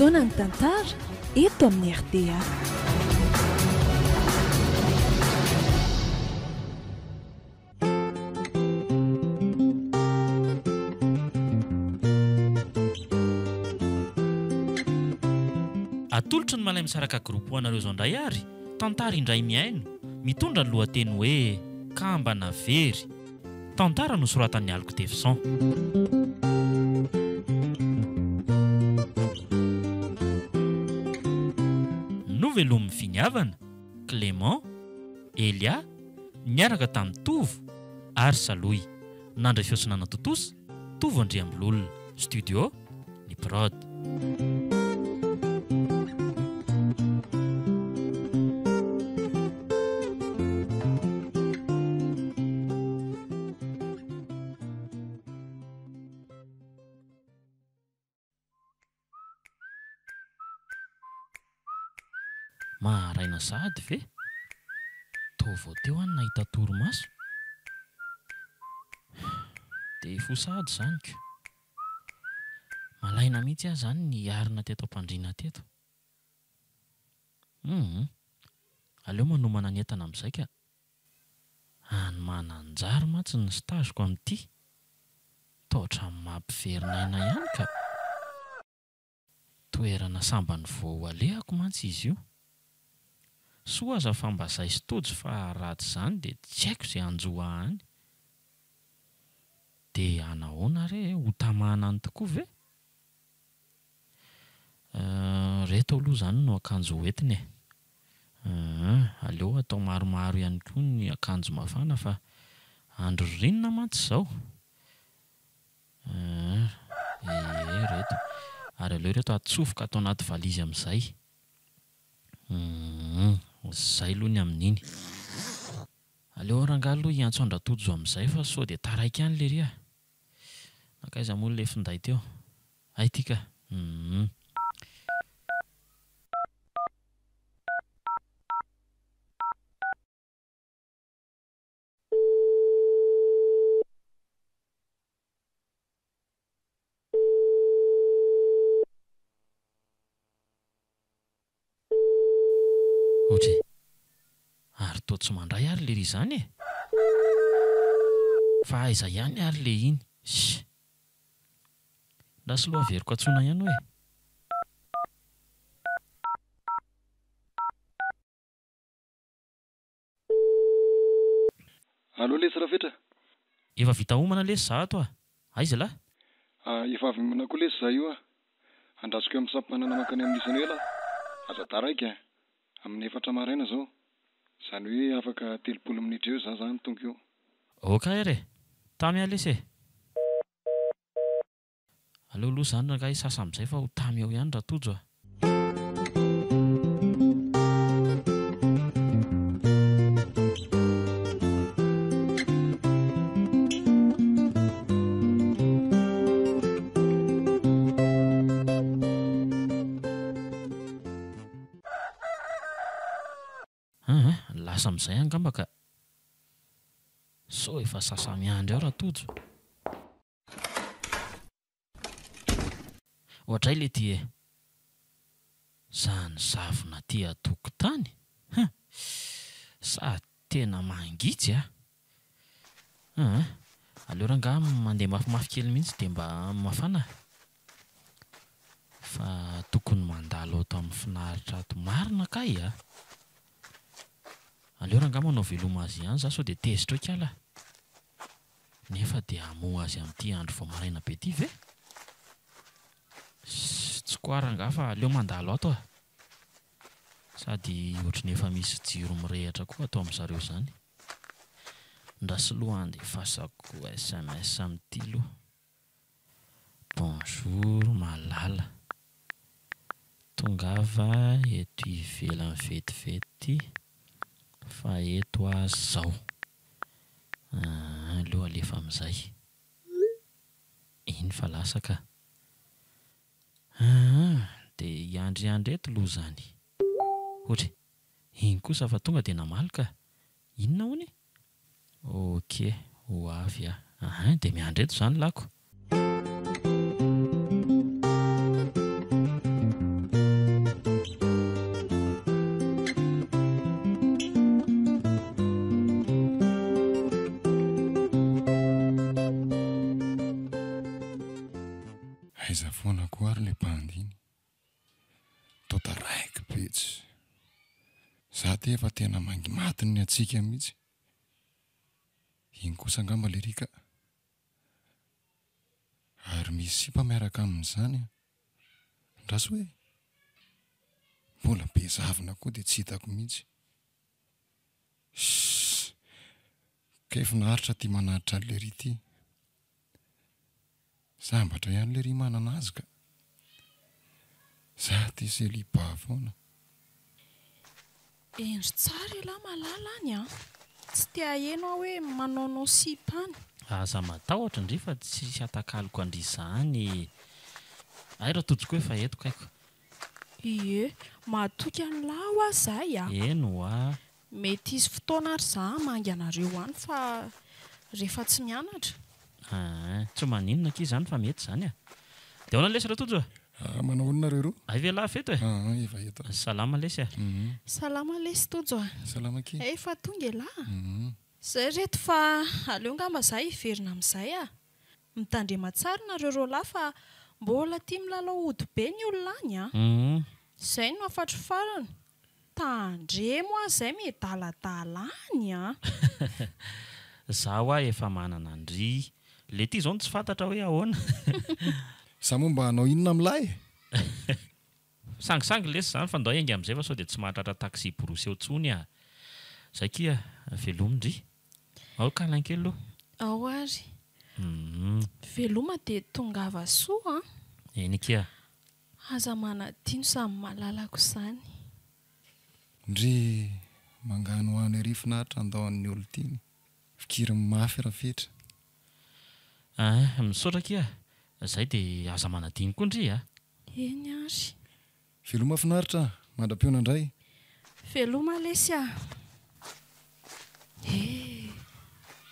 Fotoanan'ny tantara eto amin'ny rta. Atolotry ny Malaimisaraka Group ho anareo izao indray ary tantara indray mihaino, mitondra ny lohateny hoe Kambana very. Tantara nosoratan'i Aloky Devson. Novelomin'i Finiavana, Clément, Elia, niaraka tamin'i Tovo ary Salohy. Nandray feo sy nanatontosa, Tovo Andriambololona. Studio, Ny Prod. Maharaina sahady ve? Toa vao teo aho no nahita torimaso. Dia hifoha sahady izany ko. Malaina mihitsy aho izany ny hiarina teto am-pandriana teto. Hum. Aleo manomana ny entana amin'izay ka. Any Mananjary mantsy ny stage-ko amin'ity. Toa ohatran'ny mampiverina aina ihany ka. Toerana sambany vao ho alehako mantsy izy io. Soa aza fa mba zay sy Tojo fa raha tsy izany dia tsy haiko izay hanjo ahy any. Dia hanahoana re e? Ho tamana any tokoa ve? Euh, reto aloha izany no akanjo ho entina e. Euh, aleo atao maromaro ihany koa ny akanjo mafana fa andro ririnina mantsy izao. Euh, ee reto. Ary aleo ireto atsofoka ato anaty valizy amin'izay. Humm, izay aloha ny amin'iny. Aleo rangahy aloha hiantso an-dRatojo amin'izay fa sao dia taraiky any lery a! Nankaiza moa ilay finday teo? Hay ity ka! Humm. Ohatry e! Ary toa tsy mandray ary lery izany e! Fa aiza ihany ary le iny? Sh! Lasa aloha averiko antsoina ihany hoe. Allo lesy Rafetra. Efa vita homana lesy za ato a! Aiza lah? Ah, efa avy miomana koa lesy za io a! Andrasoko eo amin'ny sampanana mankany amin'ny lycée Noël aho. Aza taraiky a! Amin'ny efatra maraina zao. Zany hoe afaka 30 minitra eo za zany tonga eo. Ok ary e! Tamy aho lesy e! Aleo aloha izany rangahy hisasa amin'izay fa ho tamy eo ihany Ratojo a! Aa, lasa amin'izay angamba ka! Sao efa sasa-miandry ao Ratojo? Oadray le ty e! Zany zavona aty atokotany hein! Sady tena mangitsy a! Aa! Aleo rangaha mandeha mafimafy kely mihitsy dia mba mafana fa tokony mandalo ato amin'ny finaritra ato marina kay a! Aleo rangaha manao veloma azy ihany za sao dia tezitra eo kiala a! Nefa dia hamoha azy amin'ity andro vao maraina be ity ve? Ssss, tsy quoi rangaha fa aleo mandalo ato ah! Sady ohatry ny efa misy jiro mirehitra koa ato amin-dry zareo izany. Ndraso loha andefasako sms amin'ity loha. Bonjour Malala. Tongava eto ivelany vetivety fa eto aho zao. Aa aleo alefa amin'izay. Iny fa lasa ka. Aa dia hiandriandry eto loha izany. Ohatry, iny kosa fa tonga dia namaly ka. Inona hono e? Ok, ho avy aho. Ahin, dia miandry eto izany lako. Aiza foana koa ary le bandy iny? Toa taraiky be tsy. Za ty efa tena mangimatin'ny hatsiaka mihitsy. Iny kosa angamba lery ka. Ary misy sipa miaraka aminy izany an. Andraso hoe. Mbola be zavona koa dia tsy hitako mihitsy. Shhh. Kay finaritra ity manatitra an'i lery ity. Sambatra ihany lery manana azy ka. Za ty celibat foana. Hendry tsara elah malala any an! Tsy te haheno aho hoe manaonao sipa any. Aza matahotra ndry fa tsisy atakaloko an-dry zany e! Hay Ratojo koa efa eto kaiko. Ie, matoky an'lah hoa zay a! Eny hoa. Mety hisy fotoana ary za hamangy anareo any fa rehefa tsy mianatra. Aa, tsy maninona akia izany fa mety izany a! Dia ahoana lesy Ratojo a? Aa, manao ahoana nareo roa? Hay ve lahy f'eto e? Aa, efa eto aho. Salama lesy a! Salama lesy Tojo a! Salama akia. Efa tonga elah a! Zay reto fa aleo ngamba za hiverina amin'izay a! Mitandrema tsara nareo roalahy fa mbola tia milalao ody be ny olona any a! Zay no hafatro farany. Tandremo ah zay miadaladala any a! Za hoa efa manana an-dry. Le ty zao no tsy fantatra hoe ahoana. Za moa mba hanao inona amin'lah e? Sangisangy lesy zany fa ndao hiainga amin'izay fa sao dia tsy mahatratra taxi brousse eo tsony ah. Zay kia, velomy ndry. Ao câlin kely aloha. Ao ary. Veloma dia tongava soa an. Eny akia. Aza manadino izany malalako izany. Ndry manganohano ery finaritra andao an'ny olon-tiany. Fikiriny mafy Rafetra. Ahh misaotra akia a! Zay dia aza manadino koa ndry a! Eny ary. Veloma finaritra a! Mandra-pihaona indray. Veloma lesy a! Eh!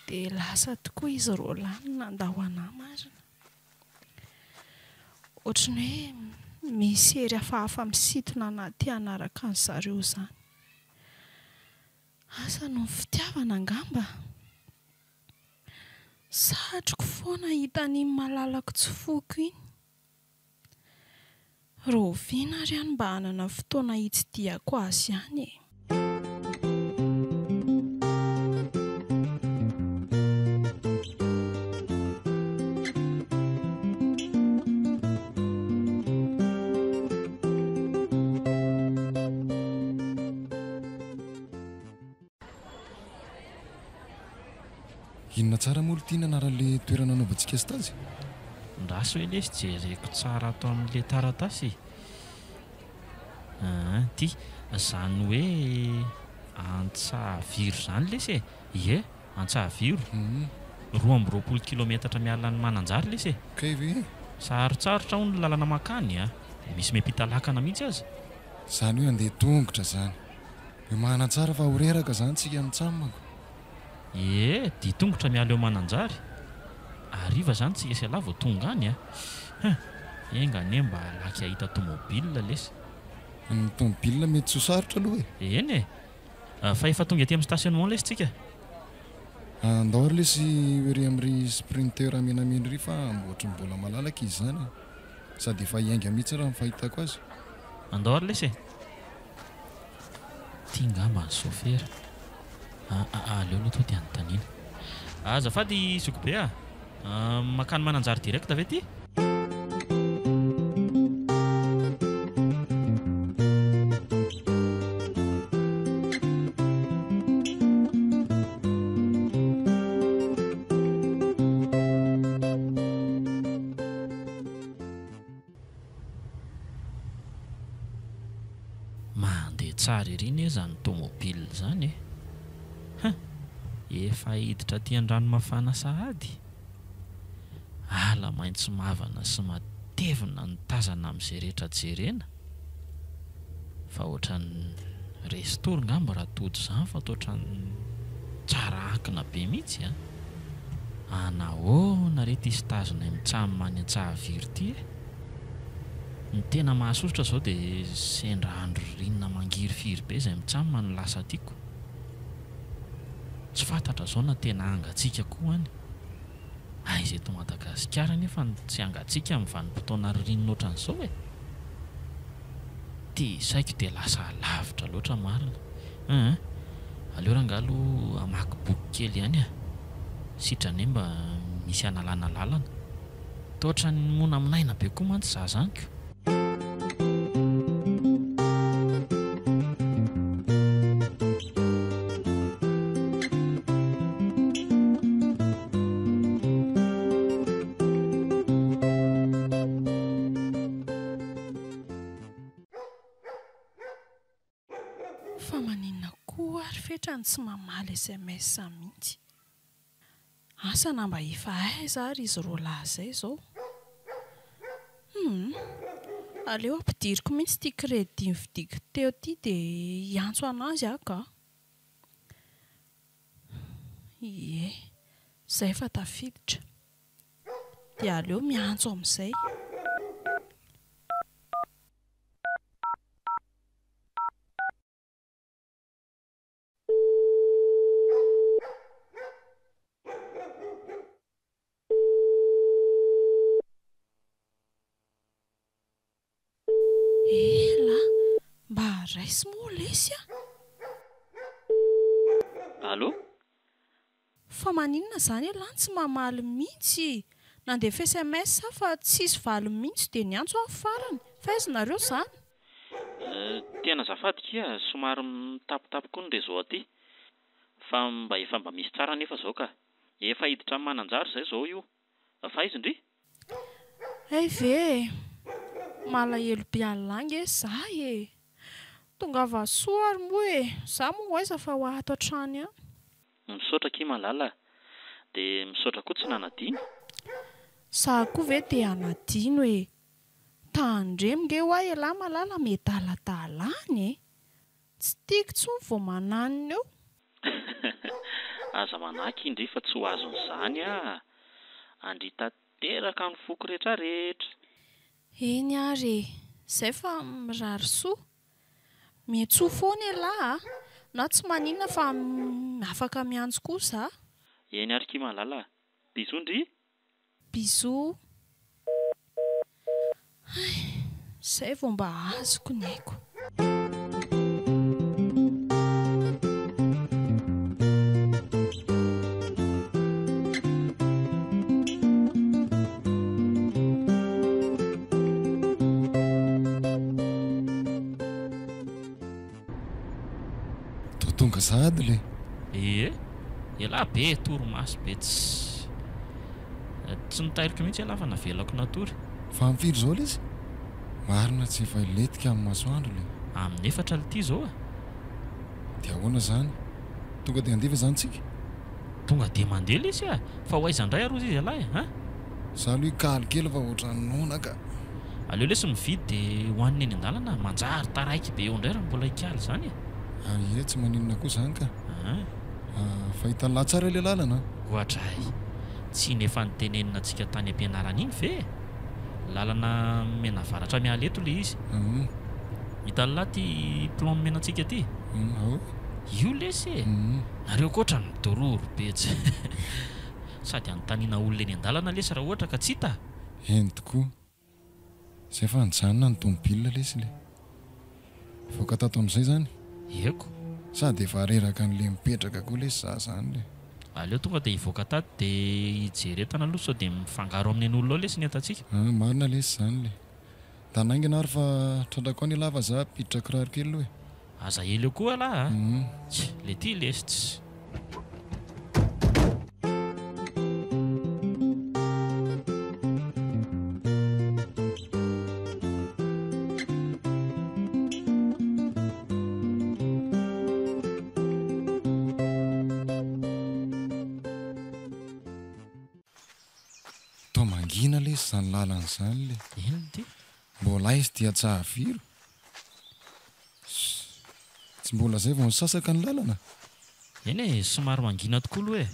Dia lasa tokoa izy roalahy no nandao anah marina. Ohatry ny hoe misy hery hafahafa misintona anah te hanaraka an zareo izany. Asa noho ny fitiavana angamba? Satriko foana hahita an'iny malalako tsy foiko iny. Rahoviana ary aho no mba hanana fotoana hitsidihako azy ihany e? Inona tsara moa ity ny anaran'le toerana anaovantsika stage? Ndraso hoe lesy jereko tsara ato amin'le taratasy e! Aa ty, zany hoe Antsahaviro zany lesy e! Ie, Antsahaviro, 22 kilometatra miala an'i Mananjary lesy e! Kay ve e? Sarotsarotra hono ny lalana mankany a! Misy miampita lakana mihitsy aza. Zany hoe handeha tongotra zany. Miomàna tsara fa ho reraka zany tsika mitsam manko. Ie, dia tongotra miala eo Mananjary. Hariva zany tsika sy ialahy vao tonga any a! Hein! Enga anie mba halaky hahita tomobile lesy. Ny tomobile mety tsy ho sarotra aloha e! Eny e! Fa efa tonga ety amin'ny stationnement lesy tsika. Andao ary lesy ho ery amin'ry sprinter menamena ery fa ohatry ny mbola malalaka izy izany e! Sady efa hiainga mihitsy raha ny fahitako azy. Andao ary lesy e! Ty ngamba ny sôfera. Aa aleo aloha tonga dia anontaniana. Azafady zokibe a! Mankany Mananjary direct ve ty? Mandeha tsara ery anie izany tomobile izany e! Hein! Efa hiditra aty an-dranomafana sahady? Ala maitso mavana sy matevina no tazana amin'izay rehetra jerena? Fa ohatran'ny resy tory ngamba raha tody izany fa toa ohatran'ny tsara ankina be mihitsy an! Anahoana re ity stage-nay mitsam any Antsahaviry ity e? Ny tena mahasosotra izao dia sendra andro ririnina mangirifiry be izay mitsam no lasa tiako. Tsy fantatra izao na tena hangatsiaka koa any. Aiza eto Madagasikara anefa no tsy hangatsiaka amin'ny vanim-potoana ririnina ohatran'izao e? Ty saiko dia lasa lavitra loatra marina. Hum. Aleo rangahy aloha hamaky boky kely ihany a! Sitrany mba misy hanalana lalana. Toa ohatran'ny monamonaina be koa mantsy za zany ko. Fa maninona koa ary Fetra no tsy mamaly sms mihitsy? Asa na mba efa aiza ary izy roalahy izay izao? Humm. Aleo ampidiriko mihitsy ity crédit novidiako teo ity dia hiantso an'azy aho ka. Ie, izay fa tafiditra. Dia aleo miantso amin'izay. Ela, mba raiso moa lesy a! Allô? Fa maninona zany elah no tsy mamaly mihitsy? Nandefa sms aho fa tsisy valiny mihitsy dia niantso aho farany, fa aiza nareo zany? Tena azafady kia, somary mitapitapy koa ny réseau aty, fa mba efa mba misy tsara anefa zao ka. Efa hiditra am Mananjary zay zao io, fa aiza ndry? Hay ve e! Malahelo be an'lah nge za e! Tongava soa ary moa e! Za moa ho aiza fa ho ato hatrany ihany. Misaotra akia Malala a! Dia misaotra koa tsy nanadino. Za koa ve dia hanadino e! Tandremo nge hoa elah Malala miadaladala any e! Tsy tiako intsony vao mananona eo. Aza manaky indry fa tsy ho azon'izany ah! Andry tanteraka ny foko retraretra. Eny ary e! Zay fa mirary soa. Miantsoa foana elah a! Na tsy maninona fa afaka miantso koa za. Eny ary ki malala a! Bisous ndry! Bisous. Hay, zay vao mba azoko ny aiko. Toa tonga sahady le. Ee, elah be torimaso be tsy tsy notairiko mihitsy elah fa navelako natory. Fa amin'ny firy izao lesy? Marina tsy efa hilentika amin'ny masoandro le. Amin'ny efatra lty izao e. Dia ahoana izany? Tonga dia handeha ve izany tsika? Tonga dia mandeha lesy a! Fa ho aiza indray ary hozy izy ialahy e? An? Za aloha hikaly kely fa ohatran'ny noana ka. Aleo lesy mividy dia hohanina eny an-dalana, manjary taraiky be eo indray raha mbola hikaly izany e! Ah ie, tsy maninona koa izany ka. Fa hitan'lah tsara ilay lalana an! Oadray! Tsy iny efa nitenenina antsika tany am-pianarana iny ve e? Lalana mianavaratra miala eto ilay izy. Hitan'lah ity plan nomena antsika ity? Ao. Io lesy e! Nareo koa otrany midororo be tsy sady anontaniana olona eny an-dalana lesy raha ohatra ka tsy hita. Eny tokoa. Zay fa nijanona ny tomobile lesy le. Hivoaka tato amin'izay zany? Eko. Sady efa reraka an'le mipetraka koa lesy za zany le. Aleo tonga dia hivoaka tato dia hijery entana aloha sao dia mifangaro amin'ny an'olona ao lesy ny entantsika. Ah marina lesy zany le. Ndana haingana ary fa tratrako any elah fa za hampiditra kiraro kely aloha e. Aza ela eo koa elah a! Tsia, le ty lesy tsy. Toa mangina lesy izany lalana izany le. Inona ity? Mbola aiza ity Antsahafiro? Tsy mbola zay vao nisasaka ny lalana? Eny e, somary mangina tokoa aloha e!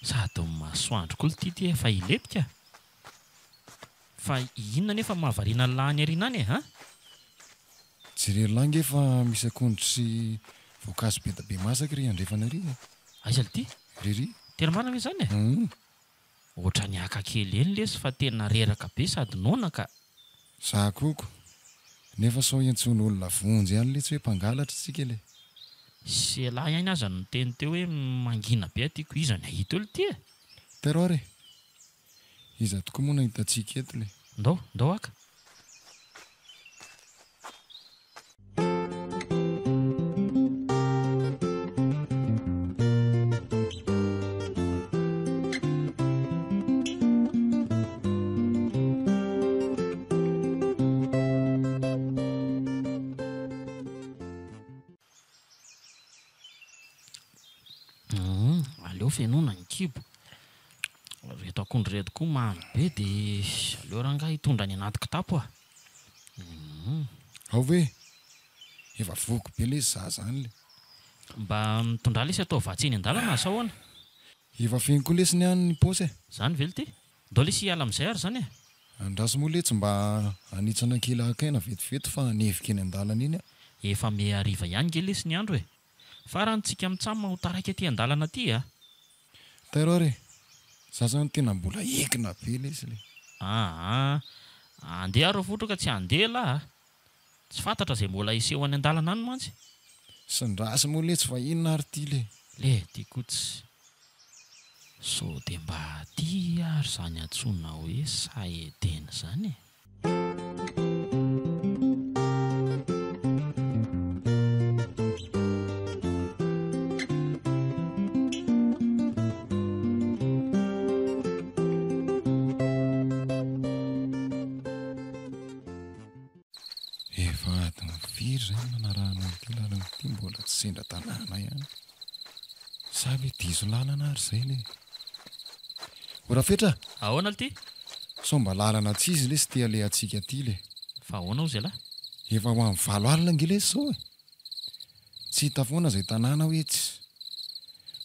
Sady masoandro koa lty ty efa hilentika. Fa inona anefa no mahavariana an'lah any aoriana any e, an? Jereo lah nge fa misy akondro sy voankazo be da be masaka ery andrefana ery e! Aiza lty? Ery. Tena marina ve izany e? Hum. Ohatran'ny haka kely eny lesy fa tena reraka be sady noana ka. Za koko, nefa sao iantsoan'olona vonjy any letsy hoe mpangalatra tsika le. Sela ihany aza no niteny teo hoe mangina be aty ko iza ny hahita eo lty e? Terror e! Iza tokoa moa no ahitantsika eto le? Ndao, ndao haka. Aleo fenoina ny kibo. Reto akondro reto koa mamy be dia aleo rangahy hitondra any anaty kitapo a. Ao ve? Efa voky be lesy za zany le. Mba mitondrà lesy atao vatsy eny an-dalana sa ahoana? Efa feno koa lesy ny any ny paosy e. Zany ve lty? Ndao lesy hiala amin'izay ary zany e. Andraso moa letsy mba hanitsana kely haka aina vetivety fa hanevika eny an-dalana eny aho. Efa miha hariva ihany nge lesy ny andro e. Farany tsika mitsam ho taraiky aty an-dalana aty a! Tairo ary e! Za zany tena mbola hekina be lesy le. Aa! Andeha ary Rafotro ka tsy handeha lah a! Tsy fantatra izay mbola hiseho any an-dalana any mantsy. Sindrasy moa letsy fa inona ary ty le. Le ty koa tsy. Sao dia mba aty ary izany antsoina hoe saha Edena izany e? Efa adiny firy izay no nanarahana an'ity lalana ity mbola tsy sendra tanàna ihany. Sa ve diso lalana ary izay le? O Rafetra a! Ahoana lty? Sao mba lalana tsy izy lesy ity alehantsika ity le? Fa ahoana hozy ialahy? Efa ho amin'ny 8 alina ange lesy izao e! Tsy hita foana izay tanàna hoe tsy.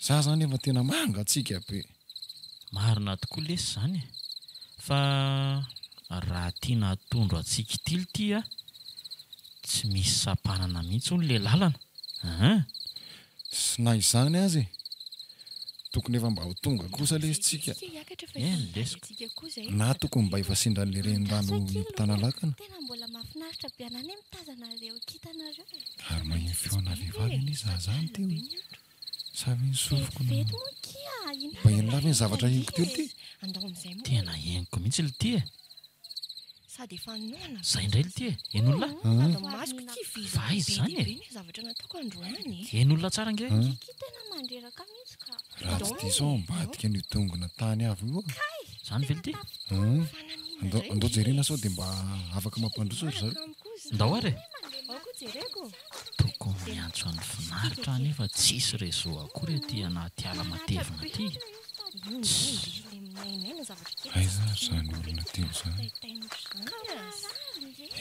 Za zany efa tena mangatsiaka be. Marina tokoa lesy izany e! Fa raha tiana hatondro antsika ity lty a, tsy misy sampanana mihitsy hono le lalana an! Sy na izany aza e! Tokony efa mba ho tonga kosa lesy tsika. Eny lesy. Na tokony mba efa sendran'le renirano hiampitana lakana. Ary maheno feona vehivavy anie za zany teo e! Sa ve ny sofiko no mba henonà ve ny zavatra henoko teo lty? Tena henoko mihitsy lty e! Zay indray lty e! Henon'lah? Fa aiza izany e? Henon'lah tsara ange! Raha tsy diso aho ambadika an'io dongona tany avo io aho. Zany ve lty? Hum. Andao, andao jerena sao dia mba afaka mampandroso ry zareo. Ndao ary e! Tokony miantso an'i Finaritra aho nefa tsisy réseau akory aty anaty ala matevina aty. Tssy. Aiza ary izany olona teo izany?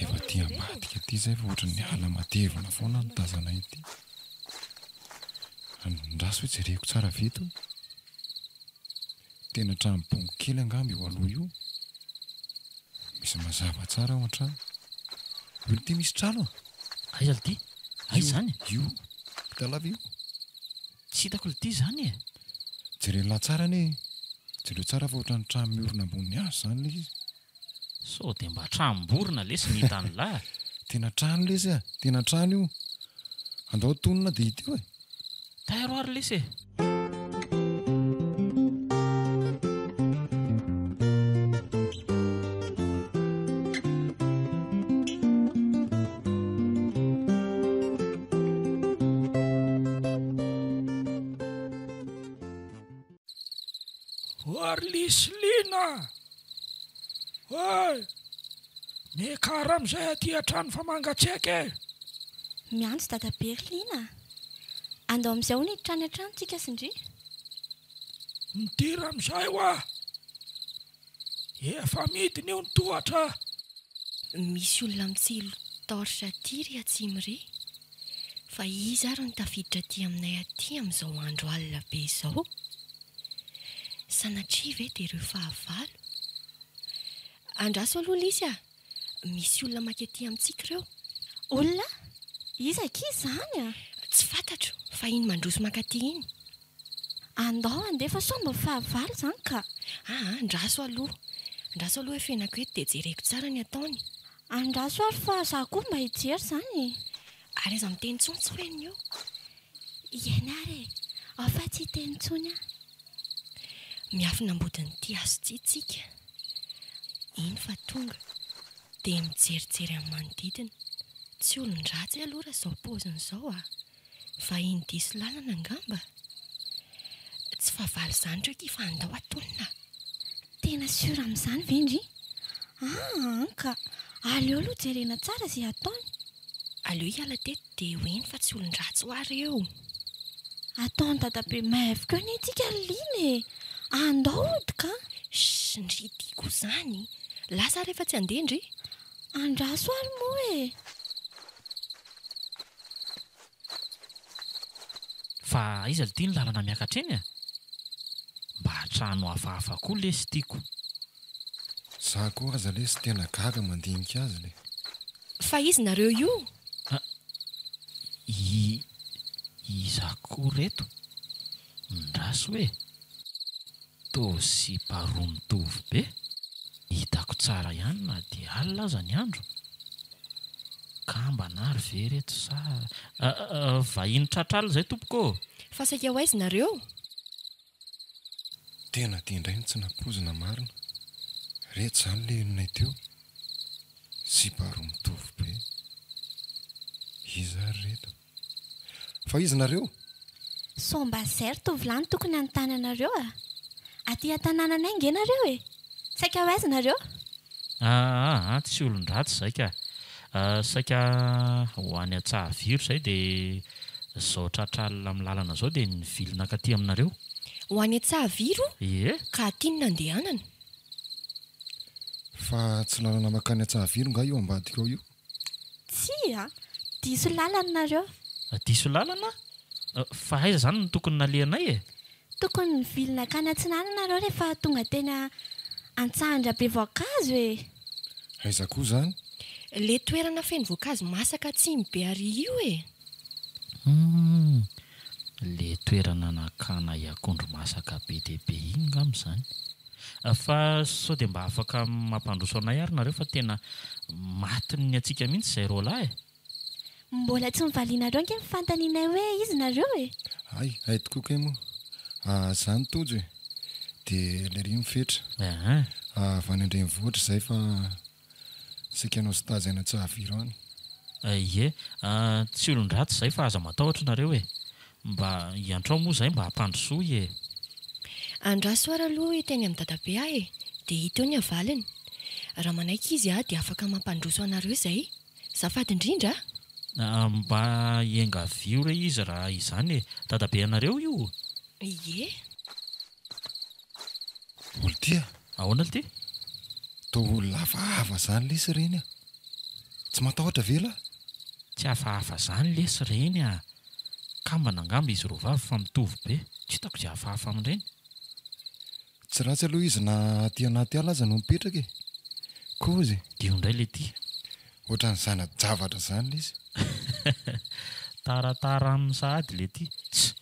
Efa aty ambadika aty izay fa ohatran'ny ala matevina foana no tazana ety. Andraso hoe jereko tsara ve ito? Tena trano bongo kely angamba io aloha io. Misy mazava tsara ao an-trano. Io ity misy trano a! Aiza lty? Aiza izany? Io, hita lava io. Tsy hitako lty izany e! Jereo tsara anie e! Jereo tsara fa ohatran'ny trano miorina ambony hazo izany ilay izy. Sao dia mba tranom-borona lesy ny hitan'lah e! Tena trano lesy a! Tena trano io! Andao tonona dia hita eo e! Tairo ary lesy e! O ry Lislina a! Oay! Miakara amin'izay aty an-trano fa mangatsiaka e! Miantso dadabe ry Lina a! Andao amin'izay hono hiditra any an-trano tsika sy ndry. Midira amin'izay hoa! Efa midina io ny tohatra a! Misy olona mitsilo torche aty ry atsimo ry! Fa iza ary no tafiditra aty aminay aty amin'izao andro alina be izao? Sanatria ve dia ireo fahavalo? Andraso aloha Lisy a! Misy olona maka aty amintsika ireo. Olona? Iza akia izany a? Tsy fantatro fa iny mandroso mankaty iny. Andao handeha fa sao mba fahavalo izany ka. Aa, andraso aloha. Andraso aloha efenako eto dia jereko tsara ny ataony. Andraso ary fa za koa mba hijery izany e. Ary aza miteny intsony tsy ho henony eo. Ieny ary e. Ao fa tsy hiteny intsony aho. Miafina ambodin'ity hazo ity tsika. Iny fa tonga. Dia mijerijery amin'ny manodidina. Tsy olon-dratsy aloha raha izao paoziny izao a. Vahiny diso lalana angamba? Tsy fahavalo izany ireo ity fa andao hatonina a! Tena sûr amin'izany ve ndry? Aa ka! Aleo aloha jerena tsara izay ataony. Aleo hiala teto dia ho eny fa tsy olon-dratsy hoa reo. Ataon'i dadabe maivoka eo anie tsika ry Lina e! Andao hody ka! Shh! Ndry ity koa izany! Lasa ary efa tsy handeha ndry! Andraso ary moa e! Fa aiza lty ny lalana miakatra eny a? Mba trano hafahafa koa lesy tiako. Za koa aza lesy tena gaga mandinika azy le. Fa izy nareo io? A, i, iza koa reto? Ndraso e! Toa sipa roa mitovy be. Hitako tsara ihany na dia alina aza ny andro. Kambana ary ve reto sa vahiny tratra alina izay tompoko ô? Fa saika ho aiza nareo? Tena ty indray no tsy nampoizina marina. Reto izany le henonay teo. Sipa roa mitovy be. Iza ary reto? Fa iza nareo? Sao mba zay ry tovolahy no tokony hanontany anareo a! Aty an-tanànanay ange nareo e! Saika ho aiza nareo? Aa tsy olon-dratsy izay ka! Saika ho any Antsahaviro izay dia izao tratra alina amin'ny lalana izao dia nivily nankaty aminareo. Ho any Antsahaviro? Ie. Ka aty no nandehanana? Fa tsy lalana mankany Antsahaviro nga io ambadika ao io? Tsia, diso lalana nareo. Diso lalana? Fa aiza izany no tokony nalehanay e? Tokony nivily nankany atsinanana nareo rehefa tonga teny Antsahandrabe voankazo e! Aiza koa izany? Le toerana feno voankazo masaka atsimo be ary io e! Humm, le toerana nakanay akondro masaka be dia be iny ngamba izany. Fa sao dia mba afaka mampandroso anay ary nareo fa tena matin'ny hatsiaka mihitsy izay roalahy e! Mbola tsy novalianareo ange ny fanontanianay hoe iza nareo e! Hay, hay tokoa kay moa. Ah, zany Tojo e! Dia lery mifetra. Eeh. Avy any an-drenivohitra izay fa saika hanao stage any Antsahaviro any. Ie, tsy olon-dratsy izay fa aza matahotra nareo e! Mba iantrao moa izay mba ampandrosoy e! Andraso ary aloha hiteny amin'i dadabe aho e! Dia hita eo ny havaliny. Raha manaiky izy dia afaka mampandroso anareo izay. Zafady indrindra a! Mba iangavio re izy raha izany e! Dadabe anareo io? Ie. Oltia! Ahoana lty? Toa olona hafahafa izany lesy ireny a! Tsy matahotra ve lah? Tsy hafahafa izany lesy ireny a! Kambana angamba izy roavavy fa mitovy be, tsy hitako izay hafahafa amin'ireny. Tsy ratsy aloha izy na aty anaty ala aza no mipetraka e! Kozy e! Dio indray le ty. Ohatran'ny zana-javatra izany le izy. Taratara aminy sahady le ty. Tss!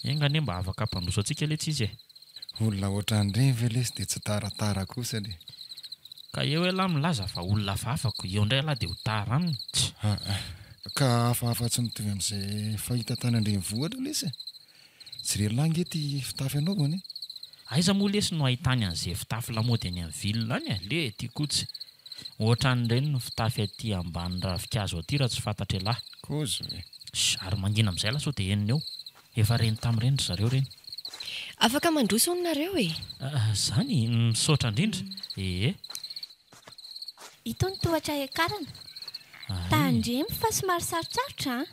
Enga anie mba afaka hampandroso antsika letsy izy e! Olona ohatran'ireny ve lesy dia tsy taratara kosa le. Ka eo elah milaza fa olona hafahafa ko eo indray elah dia ho tara aminy. Tss! Aa! Ka hafahafa tsy mitovy amin'izay fahita tany an-drenivohitra lesy e! Jereo lahy nge ty fitafy anaovany e! Aiza moa lesy no ahitany an'ze fitafy lamaody any amin'ny ville any e! Le ty koa tsy. Ohatran'ireny ny fitafy aty ambany ravinkazo aty raha tsy fantatr'elah. Kozy ve? Sh! Ary mangina amin'izay lah sao dia henony eo. Efa reny tamin'ireny ry zareo ireny. Afaka mandroso hono nareo e! Zany? Misaotra indrindra. Ee. Itony tohatra hiakarana. Tandremo fa somary sarotsarotra an!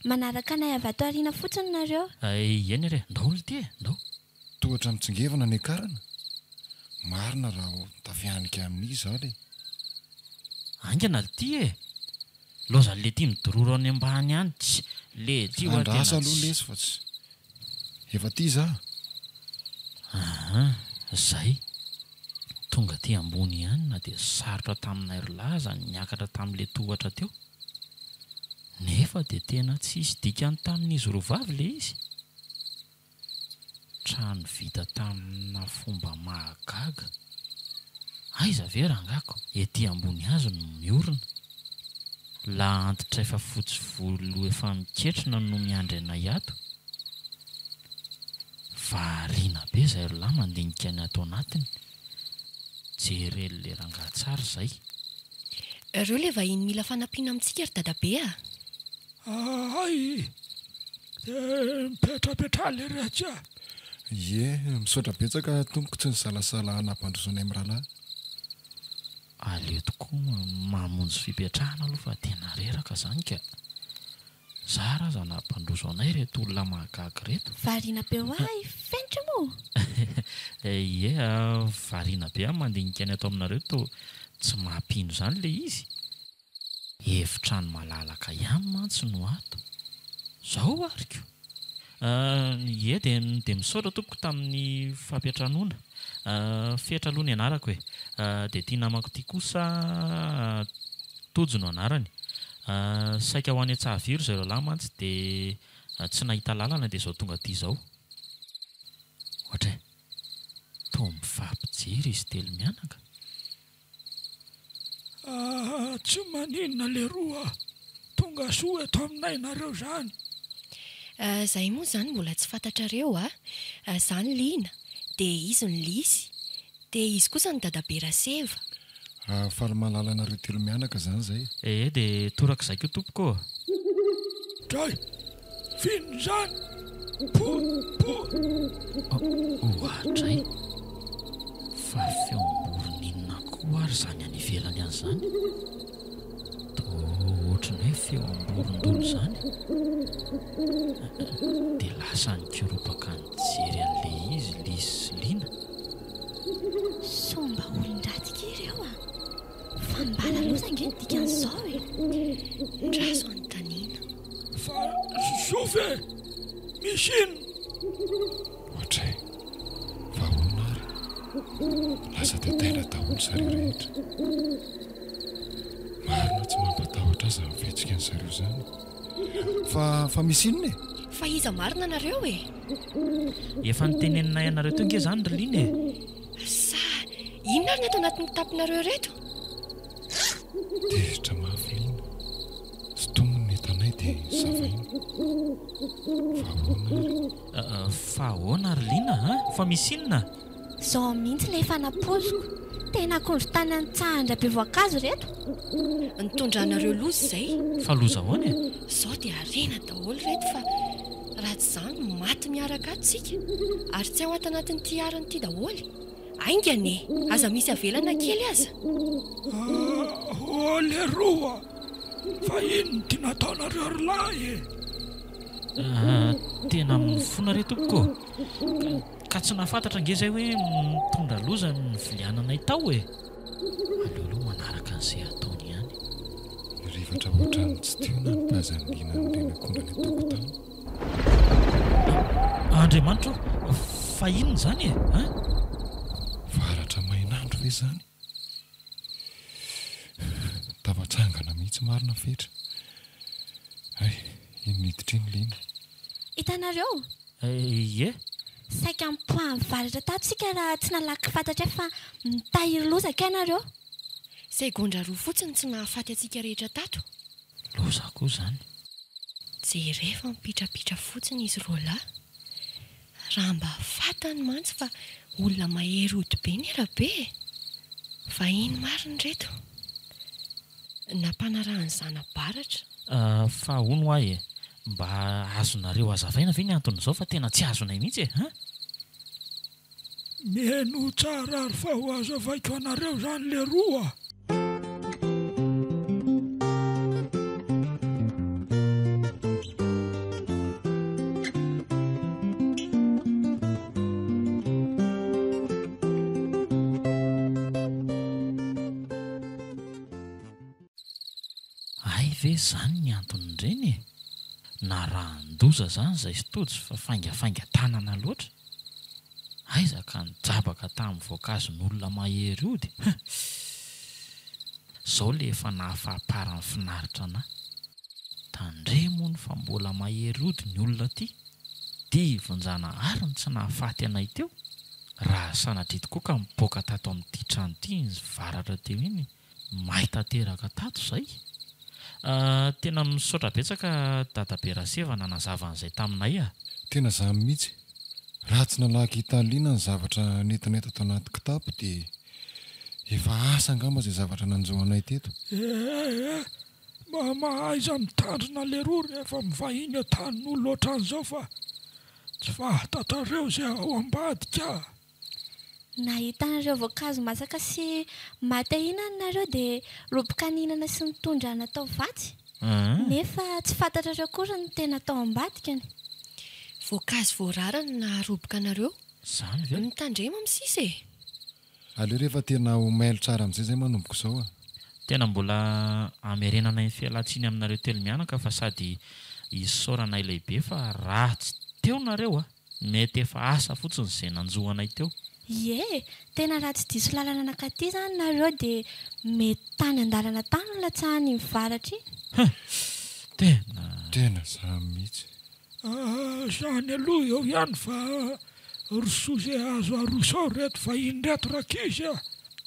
Manaraka anay avy ato aoriana fotsiny nareo. Eny ary e! Ndao lty e! Ndao! Tohatra mitsingevana ny hiakarana? Marina raha ho tafihanika amin'iza aho le. Haingana lty e! Loza lety midororo any ambany any tsy lety io ary tena Andraso aloha tsy. lesy fa tsy efa aty za. Aa zay. Tonga aty ambony ihany na dia sarotra taminay ry lahy aza ny niakatra tamin'le tohatra teo. Nefa dia tena tsisy dikany tamin'izy roa vavy le izy. Trano vita tamina fomba mahagaga. Aiza ve rangako ety ambony hazo no miorina. La antitra efa fotsy volo efa miketrona no miandry anay ato. Variana be zay ry lahy mandinika ny ato anatiny. Jeren'le rangahy tsara izay. Reo le vahiny mila fanampiana amintsika ry dadabe a! Ahay! Dia mipetrapetraha lery atsy a! Ie, misaotra betsaka tompoko tsy nisalasala nampandroso anay mirahalahy. Aleo tokoa mamonjy fipetrahana aloha fa tena reraka zany ka. Zara aza nampandroso anay ireto olona mahagaga ireto. Variana be hoa i Fenitra moa? Ie, variana be aho mandinika ny ato aminareo toa tsy mampino izany ilay izy. Efitrano malalaka ihany mantsy no ato. Zao ary ko! Ie, dia dia misaotra tompoko tamin'ny fampiantranoana. Fetra aloha ny anarako e. Dia ity namako ity kosa Tojo no anarany. Saika ho any Antsahaviro izay roalahy mantsy dia tsy nahita lalana dia izao tonga aty izao. Ohatra e! Toa mifampijery izy telo mianaka. Ah, tsy maninona leroa a! Tonga soa eto aminay nareo zany. Ah, zahay moa zany mbola tsy fantatrareo a! Za ny Lina, dia izy ny Lisy, dia izy kosa ny dadabe Raseva. Ah, faly mahalala anareo telo mianaka zany zay. Ee, dia torak'izay koa tompoko ô! Dray! F'inona izany? Po! Po! Oadray! Fa feom-borona inona koa ary izany any ivelany any izany? Toa ohatry ny hoe feom-borondolo izany. Dia lasa nikoropaka nijery an'ilay izy Lisy sy Lina. Sao mba olon-dratsy akia ireo a! Fa mbala loza ange ny dikan'izao e! Ndraso anontaniana. Fa zo ve? Misy inona? Ohatray, fa ahoana ary? Lasa taitaina daholo zareo rehetra. Marina tsy mampatahotra ahy izany fihetsika ny zareo izany. Fa, fa misy inona e? Fa iza marina nareo e? Efa niteneninay anareo teo nge izany ry Lina e! Sa inona ary ny ato anatin'ny kitaponareo ireto? Tezitra mafy Lina. Sintominy ny entanay dia savaina. Fa ahoana ary? Fa ahoana ry Lina a? Fa misy inona? Izao mihitsy ilay efa nampoiziko. Tena akondro tany an-tsahan-dRabe voankazo ireto. Nitondranareo loza izay. Fa loza ahoana e? Izao dia harena daholo ireto fa raha tsy izany maty miaraka ato isika. Ary tsy ao ato anatin'ity harona ity daholo. Haingana e! Aza misy avela na kely aza. Ah, leroa! Fa inona ity nataonareo ry lahy e? Ah, tena mifona re tompoko ô! Ka tsy nahafantatra ange izay hoe mitondra loza ny niviliananay tao e! Aleo aloha manaraka an'izay ataony ihany. Nirifatra ohatran'ny tsy teo na nitazan'i Lina an'ireny akondro any an-tokotany. Andriamanitra ô! Fa inona izany e? Hein? Varatra main'andro ve izany? Tafatsangana mihitsy marina Fetra. Hay, iny niditra iny Lina. Hitanareo? Ie. Saika nipoahan'ny varatra tato isika raha tsy nalaky fantatray fa mitahiry loza kay nareo. Segondra roa fotsiny tsy nahafaty antsika rehetra tato. Loza koa izany. Jereo fa mipitrapitra fotsiny izy roalahy. Raha mba fantany mantsy fa olona mahery hodi-be ny Rabe e! Vahiny marina ireto. Nampanarahan'ny zana-baratra. Fa hono hoa e, mba azonareo hazavaina ve ny anton'izao fa tena tsy azonay mihitsy e! Hein? Mihainoa tsara ary fa ho hazavaiko anareo izany leroa a! Hay ve zany ny anton'ireny e! Narahan-doza zany izay sy Tojo fa faingafaingan-tanana loatra. Aiza ka nijabaka tamin'ny voankazon'olona mahery ody hein! Zao le efa nahafahaparany finaritra anah. Tandremo hono fa mbola mahery ody ny olona aty. Divon-janahary no tsy nahafaty anay teo. Raha sanatria tokoa ka mipoaka tato amin'ity trano ity iny varatra teo iny, may tanteraka tato izay. Tena misaotra betsaka Dadabe Raseva nanazava an'izay taminay a! Tena izany mihitsy. Raha tsy nalaky hitaliana ny zavatra nentinay tato anaty kitapo dia efa asa angamba izay zavatra nanjo anay teto. Eh eh! Mba mahaiza mitandrina leroa rehefa mivahiny an-tanin'olona ohatran'izao fa tsy fahatantareo izay ao ambadika a! Nahita an'ireo voankazo masaka sy maty ahiana nareo dia roboka nihinana sy nitondra natao vatsy, nefa tsy fantatrareo akory ny tena tao ambadikany. Voankazo voarara no naharoboka anareo. Izany ve? Mitandrema amin'ny sisa e! Aleo rehefa tena ho mailo tsara amin'izay zay manomboka izao a! Tena mbola amerenanay ny fialantsiny aminareo telomianaka fa sady isaoranay lehibe fa raha tsy teo nareo a! Mety efa asa fotsiny izay nanjo anay teo. Ie, tena raha tsy diso lalana nankaty izany nareo dia mety tany an-dalana tany no latsahan'iny varatra iny. Huh! Tena. Tena zany mihitsy. Ah, zany aloha eo ihany fa rosoa ze azo aroso ao reto vahiny reto rankizy a!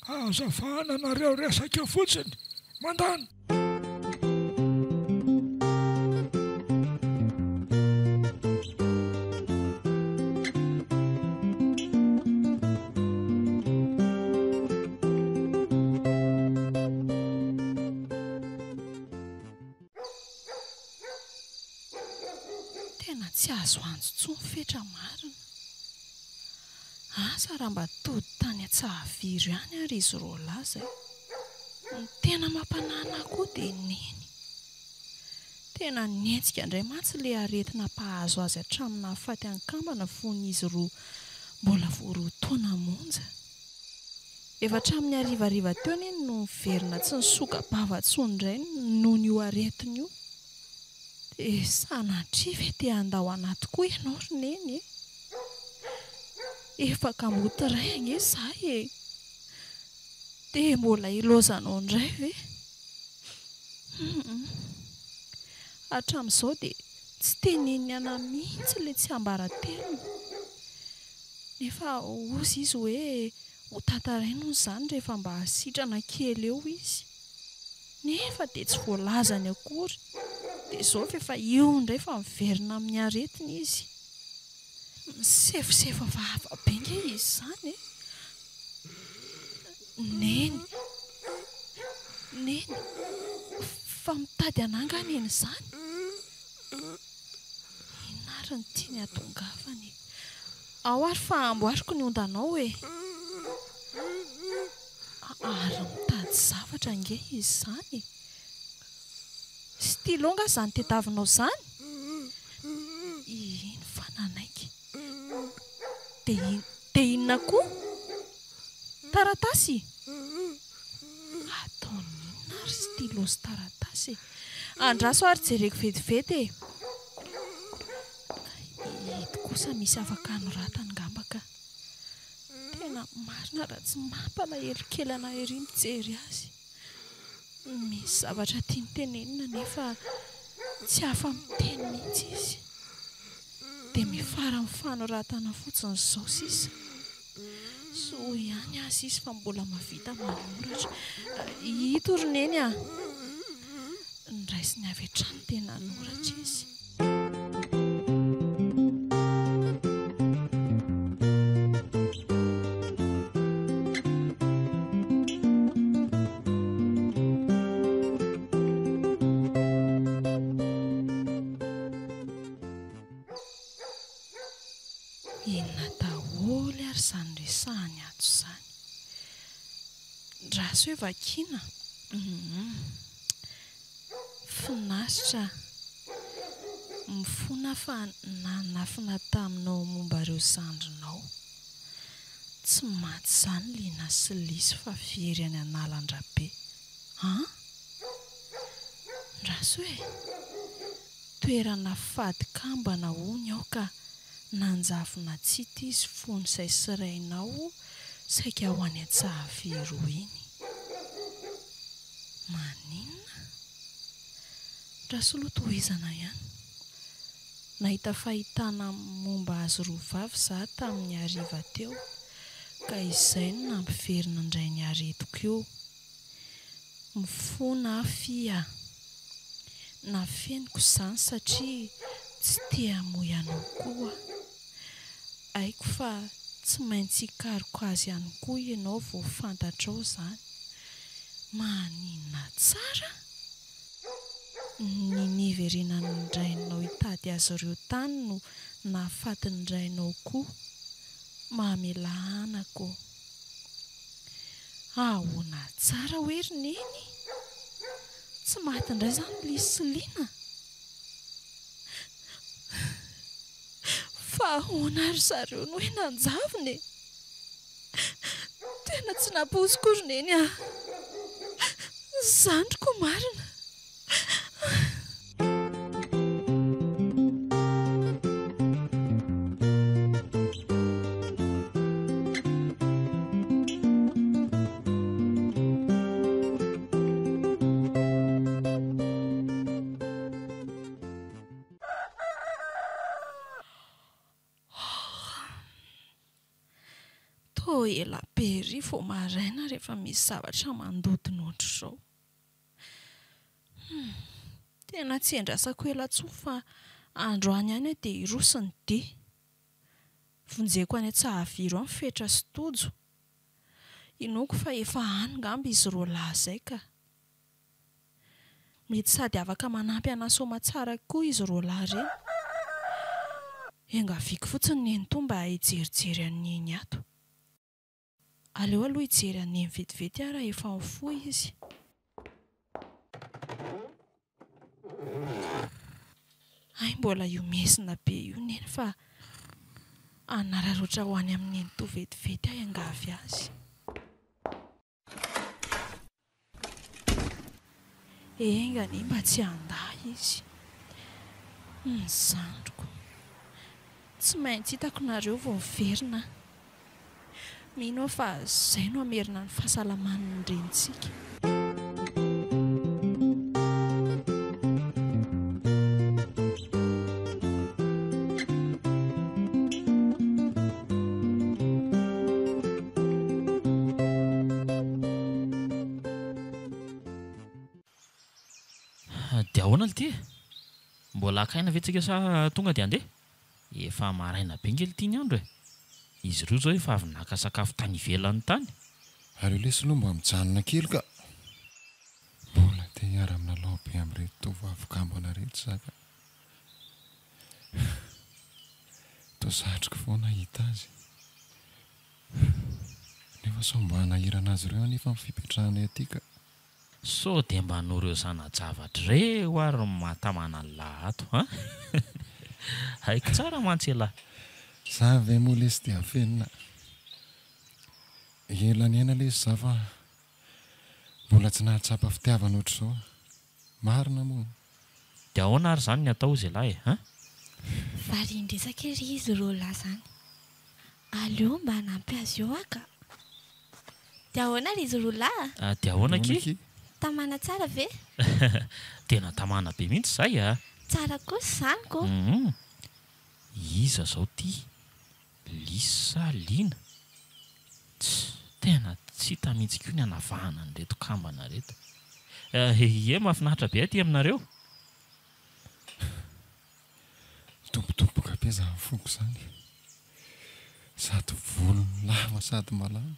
Aza fahananareo resaka eo fotsiny! Mandany! Tena tsy azo antso intsony Fetra marina. Asa raha mba tody tany Antsahaviro ihany ary izy roalahy izay. Ny tena mampanahy ahy koa dia Neny. Tena nihenjika indray mantsy ilay aretina mpahazo azy hatramin'ny nahafaty an'i Kambana fony izy roa mbola vao roa taona monja. Efa hatramin'ny harivariva teo Neny no niverina tsy nisoka-bava intsony indray noho io aretina io. Dia sanatria ve te handao anà tokoa ianao ry Neny e? Efa kamboty ray ange izaho e! Dia mbola ilaozanao indray ve? Humm. Hatramin'izao dia tsy teneniny anà mihitsy ilay tsiambaratelony. Nefa hozy izy hoe ho tantarainy hono izany rehefa mba sitrana kely eo izy. Nefa dia tsy voalazany akory. Dia izao f'efa io indray fa miverina amin'ny aretina izy. Misefosefo hafahafa be nge izy izany e! Neny, Neny, fa mitady anà nga Neny izany? Inona ary no tiany hahatongavana e? Ao ary fa amboariko ny ondanao e! Ary mitady zavatra ange izy izany e! Stylo nga izany tediavinao izany? Iny fa nanaiky. Dia dia inona koa? Taratasy? Ataony inona ary stylo sy taratasy e? Andraso ary jereko vetivety e! Ito kosa misy afaka anoratana angamba ka. Tena marina raha tsy mampalahelo kely anah ery mijery azy. Misy zavatra tiany tenenina nefa tsy afa-miteny mihitsy izy. Dia mifara amin'ny fanoratana fotsiny izao sisa. Soa ihany aza izy fa mbola mahavita manoratra. Ito ry Neny a! Noraisiny avy hatrany dia nanoratra izy. Inona daholo ary izany resahany ato izany? Ndraso hoe vakiana? Humm. Finaritra. Mifona fa nanafina taminao momba ireo zandrinao. Tsy maty izany Lina sy Lisy fa very any an'alan-dRabe. An? Ndraso e! Toerana fady kambana hono ao ka nanjavona tsy hita izy fony izay sy rainao saika ho any Antsahavero iny. Maninona? Rasoloa tohizana ihany. Nahita fahitana momba azy roa vavy za tamin'ny hariva teo ka izay no nampiverina indray ny aretiko io. Mifona aho Fy a! Nafeniko izany satria tsy te hamoy anao koa aho. Haiko fa tsy maintsy hikaroka azy ihany koa ianao vao fantatrao izany. Maninona tsara? Ny niverenan'ny rainao hitady azy ireo tany no nahafaty ny rainao koa. Mamelà anaka ô. Ahoana tsara hoe ry Neny? Tsy maty indray izany Lisy sy Lina? Fa ahoana ry zareo no hoe nanjavona e? Tena tsy nampoiziko ry Neny a! Zandriko marina! Toa ela be ery vao maraina rehefa misy zavatra mandodona ohatr'izao. Hum, tena tsy endrasako ela intsony fa androany ihany aho dia hiroso ny dia. Vonjeko any Antsahaviro any Fetra sy Tojo. Inoako fa efa any ngamba izy roalahy izay ka. Mety sady afaka manampy anà soamatsara koa izy roalahy ireny. Iangaviako fotsiny nenitoa mba hijerijery an'i Neny ato. Aleo aloha hijery an'i Neny vetivety aho raha efa mifoha izy. Hay mbola io mihesina be io Neny fa hanararaotra ho any amin'i Nenitoa vetivety aho hiangavy azy. Enga anie mba tsy handà izy. Ny zandriko. Tsy maintsy hitako nareo vao miverina aho. Mino aho fa izay no hamerina ny fahasalaman'ny renintsika. Dia ahoana lty e? Mbola haka aina ve tsika sa tonga dia handeha? Efa maraina be nge lty ny andro e! Izy ireo izao efa avy naka sakafo tany ivelany tany. Aleo lesy aloha mba mijanona kely ka! Mbola te hiara-milalao be amin'ireto tovovavy kambana ireto za ka! Toa satriko foana hahita azy. Nefa sao mba hanahirana azy ireo anefa ny fipetrahanay aty ka. Sao dia mba noho ireo zana-javatra ireo ary no mahatamana an'lah ato an! Haiko tsara mantsy elah. Za ve moa lesy dia afenina? Ela niaina lesy za fa mbola tsy nahatsapa fitiavana ohatr'izao. Marina moa. Dia ahoana ary izany ny atao hozy elah e? Hein? Varian-dresaka ery izy roalahy izany. Aleo mba hanampy azy eo aho ka. Dia ahoana ry izy roalahy a? Dia ahoana akia? Tamana tsara ve? Tena tamana be mihitsy izay a! Tsara kosa izany ko! Hum. Iza izao ity? Lisy sa Lina? Tss, tena tsy hita mihitsy koa ny hanavahana an'ireto kambana ireto. Ie, mahafinaritra be aty aminareo. Midobodoboka be izany foko izany. Sady volony lava sady malama.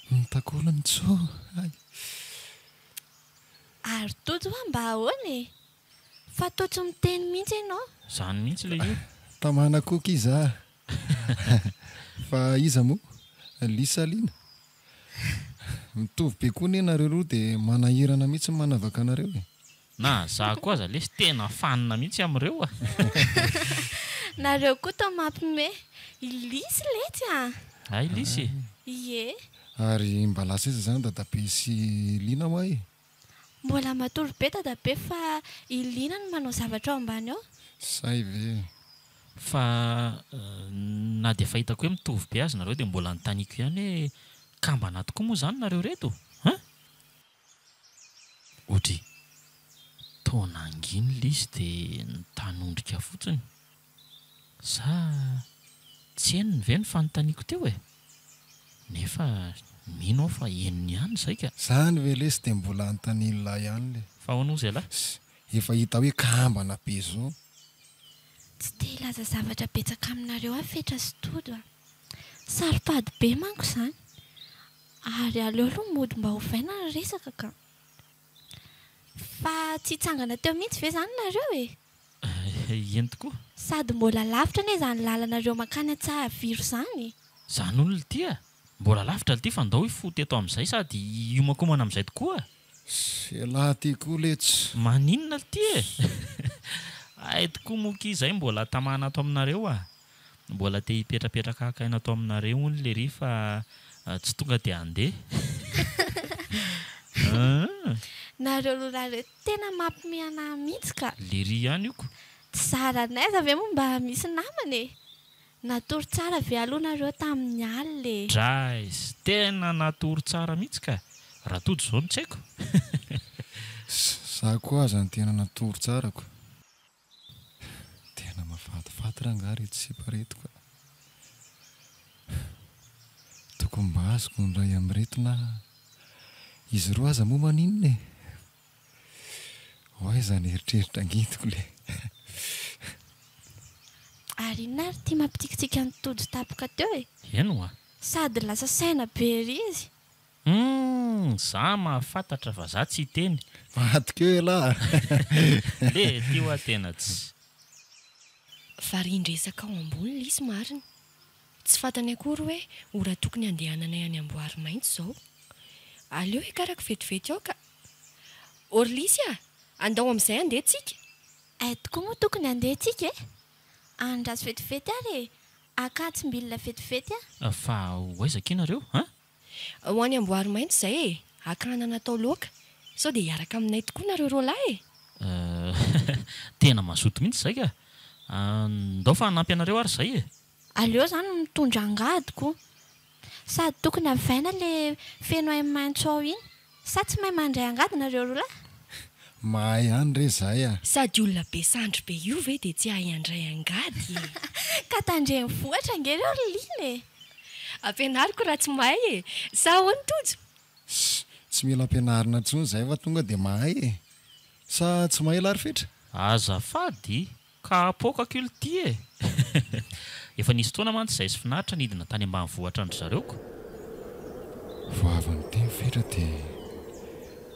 Ny takolany tso hay. Ary Tojo hoa mba ahoana e? Fa toa tsy miteny mihitsy ianao. Zany mihitsy le io. Tamana koa ki za. Fa iza moa? Lisa Lina? Mitovy be koa ne nareo roa de manahirana mihitsy ny manavaka anareo e. Na za koa aza lesy tena fanina mihitsy amin'ireo a. Nareo koa toa mampime. I Lisy letsy a! Hay Lisy e! Ie. Ary mba lasa aiza zany dadabe sy Lina hoa e? Mbola matory be dadabe fa i Lina no manao zavatra ao ambany ao. Say ve? Fa na dia efa hitako hoe mitovy be aza nareo dia mbola anontaniako ihany hoe kambana tokoa moa izany nareo ireto? Hein? Oudry. Toa nangina ilay izy dia nitanondrika fotsiny. Sa tsy henony ve ny fanontaniako teo e? Nefa mino aho fa henony ihany izay ka. Zany ve lesy dia mbola anontanian'lah ihany le. Fa ahoana hozy ialahy? Efa hita hoe kambana be zao. Tsy te hilaza zavatra betsaka aminareo aho Fetra sy Todo a! Saro-pady be manko izany. Ary aleo aloha mody mba ovaina ny resaka ka. Fa tsy hitsangana teo mihitsy ve izany nareo e? Eny tokoa. Sady mbola lavitra anie izany lalanareo mankany Antsahaviro izany e! Izany hono lty a! Mbola lavitra lty fa ndao hifoha teto amin'izay sady hiomankomana amin'izay tokoa a! Elah ty koa letsy. Maninona lty e! Hay tokoa moa ki izay mbola tamana ato aminareo a! Mbola te hipetrapetraka haka aina ato aminareo hono lery fa tsy tonga dia handeha. Nareo roa lahy reto tena mampime anah mihitsy ka. Lery ihany io ko. Tsy zara n'aiza ve moa mba misy namana e! Natory tsara ve aloha nareo tamin'ny alina e? Draiss! Tena natory tsara mihitsy ka! Raha tody izao no tsy haiko. Za koa aza no tena natory tsara ko. Tena mafatifaty rangaha reto sipa reto ka. Tokony mba azoko ny iray amin'ireto na izy roa aza moa maninona e? Ho aiza ny eritreritra angidiko le. Ary inona ary ity mampitsikitsiky an'i Tojo tampoka teo e? Eny oa. Sady lasa saina be ery izy. Humm za mahafantatra fa za tsy hiteny. Vadiko eo elah a! Le ty hoa tena tsy. Varian-dresaka ao ambony lisy marina. Tsy fantany akory hoe ora tokony handehananay any Amboarimaitso izao. Aleo hiakarako vetivety ao ka. Orlisy a! Andao amin'izay handeha tsika! Hay tokoa moa tokony handeha tsika e! Andraso vetivety ary e! Haka tsimbilona vetivety aho. Fa ho aiza akia nareo an? Ho any Amboarimaitso izay e! Haka anana atao laoka. Sao dia hiaraka aminay tokoa nareo roalahy e! Tena mazoto mihitsy izay ka! Ndao fa hanampy anareo ary izay e! Aleo izany mitondra angady ko! Sady tokony havaina le feno ahi-maitso ao iny. Sa tsy mahay mandray angady nareo roa lahy? Mahay ihany re zahay a! Sady olona be sandry be io ve dia tsy hahay handray angady e! Ka tandrenivohitra ange reo ry Lina e! Ampianariko raha tsy mahay e! Sa ahoana Tojo? Ss, tsy mila ampianarina intsony zahay fa tonga dia mahay e! Sa tsy mahay lah ry Fetra? Azafady Ka apoakako io lty e! Efa nisy fotoana mantsy izay sy finaritra nidina tany ambanivohitra an-dry zareo ko! Vao avy niteny Fetra dia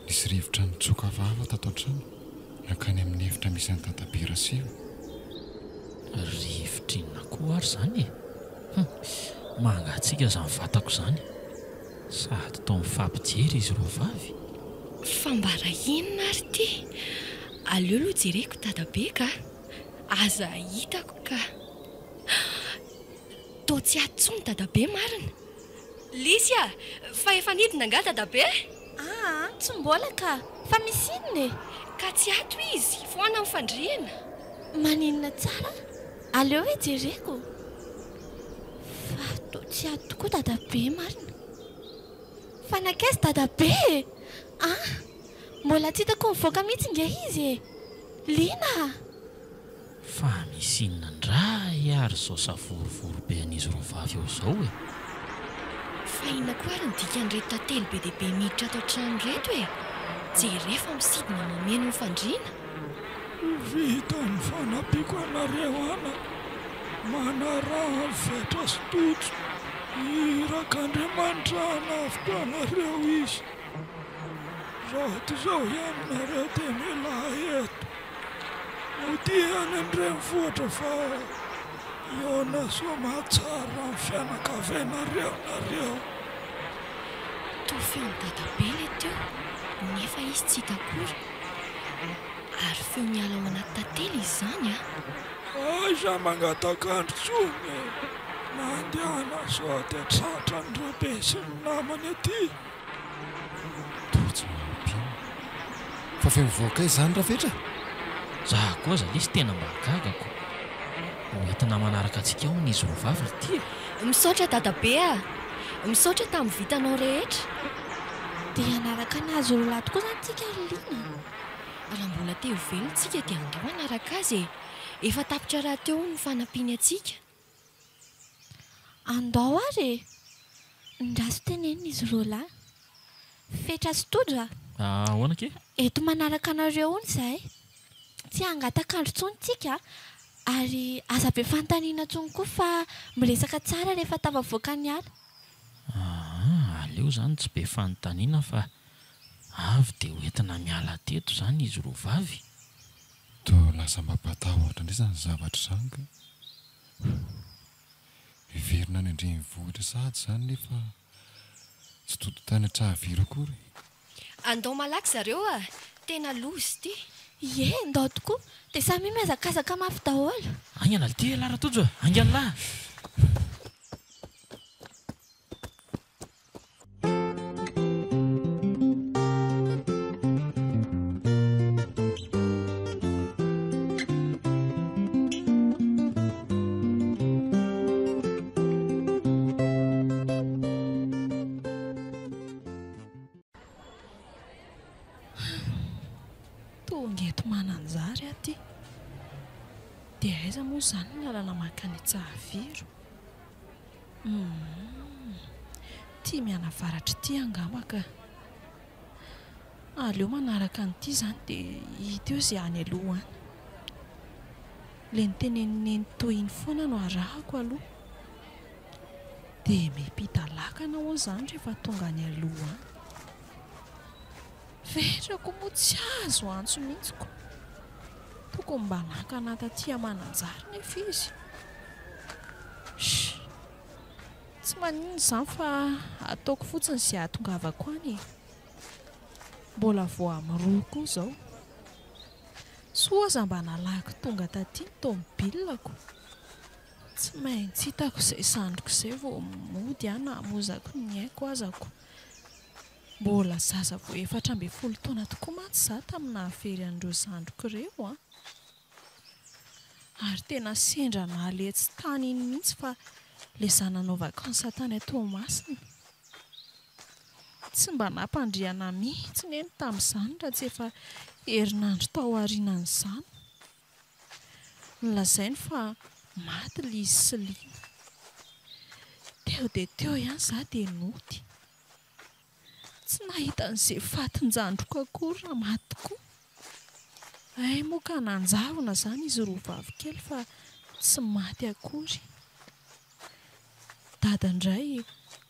nisy rivotra nitsoka hafahafa tato an-trano nankany amin'ny efitra misy an'i Dadabe Raseva. Rivotra inona koa ary izany e? Hum! Mangatsiaka izany vatako izany. Sady toa mifampijery izy roa vavy. Fambara inona ary ity? Aleo aloha jereko dadabe ka! Aza hitako ka! Toa tsy ato intsony dadabe marina! Lisy a! Fa efa nidina angaha dadabe? Aa tsy mbola ka! Fa misy inona e? Ka tsy ato izy! Foana ny fandriana! Maninona tsara? Aleo hoe jereko! Fa toa tsy ato tokoa dadabe marina! Fa nankaiza dadabe e? An! Mbola tsy hitako mivoaka mihitsy nge izy e! Liana a! Fa misy inona indray ary izao savorovoro be an'izy roa vavy eo izao e? Fa inona koa ary ny dikan'ireto tantely be dia be miditra ato an-trano ireto e? Jereo fa misidina mameno ny fandriana. Vita ny fanampiako anareo anaka. Manaraha ny Fetra sy Tojo. Irak'Andriamanitra hanavotra anareo izy. Raha toy izao ihany nareo dia mialà eto. Modia any an-drenivohitra fa hihaona soamahatsara amin'ny fianakavianareo nareo. Toa feon'i dadabe ilay teo nefa izy tsy hita akory. Ary feo miala ao anaty tantely izy izany an! Aiza mangatak'andro intsony e! Mandehana sao dia tratran'i Rabe sy ny namany aty. Toa tsy mampino. Fa feo mivoaka aiza izany Rafetra? Za koa aza lesy tena mba gaga ko. Ho entina manaraka antsika hono izy roa vavy ry ty e. Misaotra dadabe a! Misaotra tamin'ny vitanao rehetra. Dia hanaraka an'azy roa lahy tokoa izany tsika ry Lina? Raha mbola te ho velona tsika dia andao hanaraka azy e! Efa tapitra rahateo hono ny fanampiany antsika. Andao ary e! Ndraso tenenina izy roalahy. Fetra sy Tojo a! Ahoana akia? Eto manaraka anareo hono izahay. Tsy hangataka andro intsony tsika ary aza be fanontaniana intsony koa fa miresaka tsara rehefa tafavoaka ny ala. Aa, aleo izany tsy be fanontaniana fa avy dia ho entina miala teto izany izy roa vavy. Toa lasa mampatahotra indray izany zavatra izany ka. Hiverina any an-drenivohitra sahady izany nefa tsy tody tany Antsahavory akory. Andao malaky zareo a! Tena loza ity. Ie, ndao tokoa. Dia samia mihazakazaka mafy daholo. Haingana ity elah Ratojo a! Haingana lah! Tonga eto Mananjary aho ty. Dia aiza moa izany ny lalana mankany Antsahaviro? Humm. Ity mianavaratra ity angamba ka. Aleo manaraka an'ity izany dia hita eo izay any aloha any. Ilay notenenin'i Neny toa iny foana no arahako aloha. Dia miampita lakana hono izany rehefa tonga any aloha any. Fetra koa moa tsy azo antso mihitsy ko. Tokony mba nakana taty Mananjary nefa izy. Shh. Tsy maninona izany fa ataoko fotsiny izay hahatongavako any e. Mbola vao amin'ny roa koa izao. Soa aza mba nalahiko tonga taty ny tomobilako. Tsy maintsy hitako izay zandriko izay vao mody aho na hamoizako ny aiko aza ko. Mbola zaza vao 14 taona tokoa mantsy izaho tamin'ny nahavery an'ireo zandriko ireo an! Ary tena sendra nahaletsy tany iny mihitsy fa ilay izaho nanao vacances tany Toamasina. Tsy mba nampandriana mihitsy neny tamin'izany raha tsy efa herinandro tao aorianan'izany. Nolazainy fa maty Lizy sy Lina. Teo dia teo ihany izaho dia nody. Tsy nahita an'izay fatin-jandriko akory raha maty tokoa. Hay moa ka nanjavona izany izy roa vavy kely fa tsy maty akory. Dada indray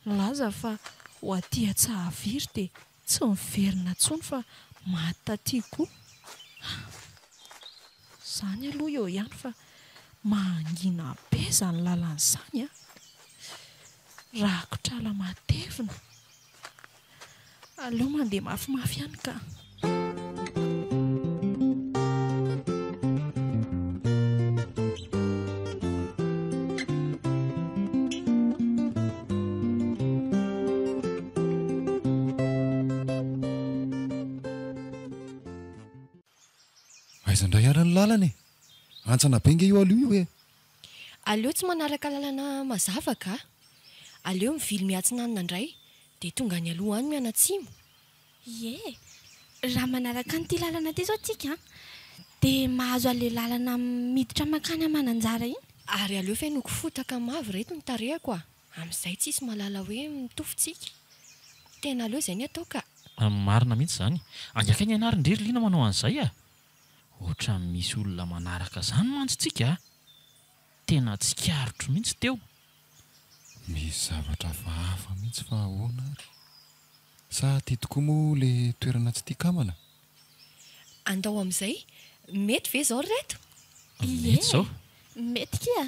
nilaza fa ho aty Antsahaviry dia Tsy miverina intsony fa maty taty koa. Izany aloha eo ihany fa mangina be izany lalana izany an! Rakotra ala matevina. Aleo mandeha mafimafy ihany ka. Aiza indray ary ny lalana e? Hantsana be nge io aloha io e! Aleo tsy manaraka lalana mazava ka! Aleo mivily miatsinanana indray dia tonga any aloha any mianatsimo. Ie, raha manaraka an'ity lalana ity izao tsika an, dia mahazo an'ilay lalana miditra mankany Mananjara iny. Ary aleo fenoiko fotaka mavo ireto ny tarehiko a! Amin'izay tsisy mahalala hoe mitovy tsika. Tena aleo izay ny atao ka! Marina mihitsy izany. Angaha kay ny anah ry ndry ry Lina manao an'izay a! Ohatran'ny misy olona manaraka izany mantsy tsika a! Tena tsikaritro mihitsy teo. Misy zavatra hafahafa mihitsy fa ahoana ary? Sa aty tokoa moa le toerana tsy tia kamana? Andao amin'izay, mety ve izao ry reto? Mety izao. Ie, mety kia.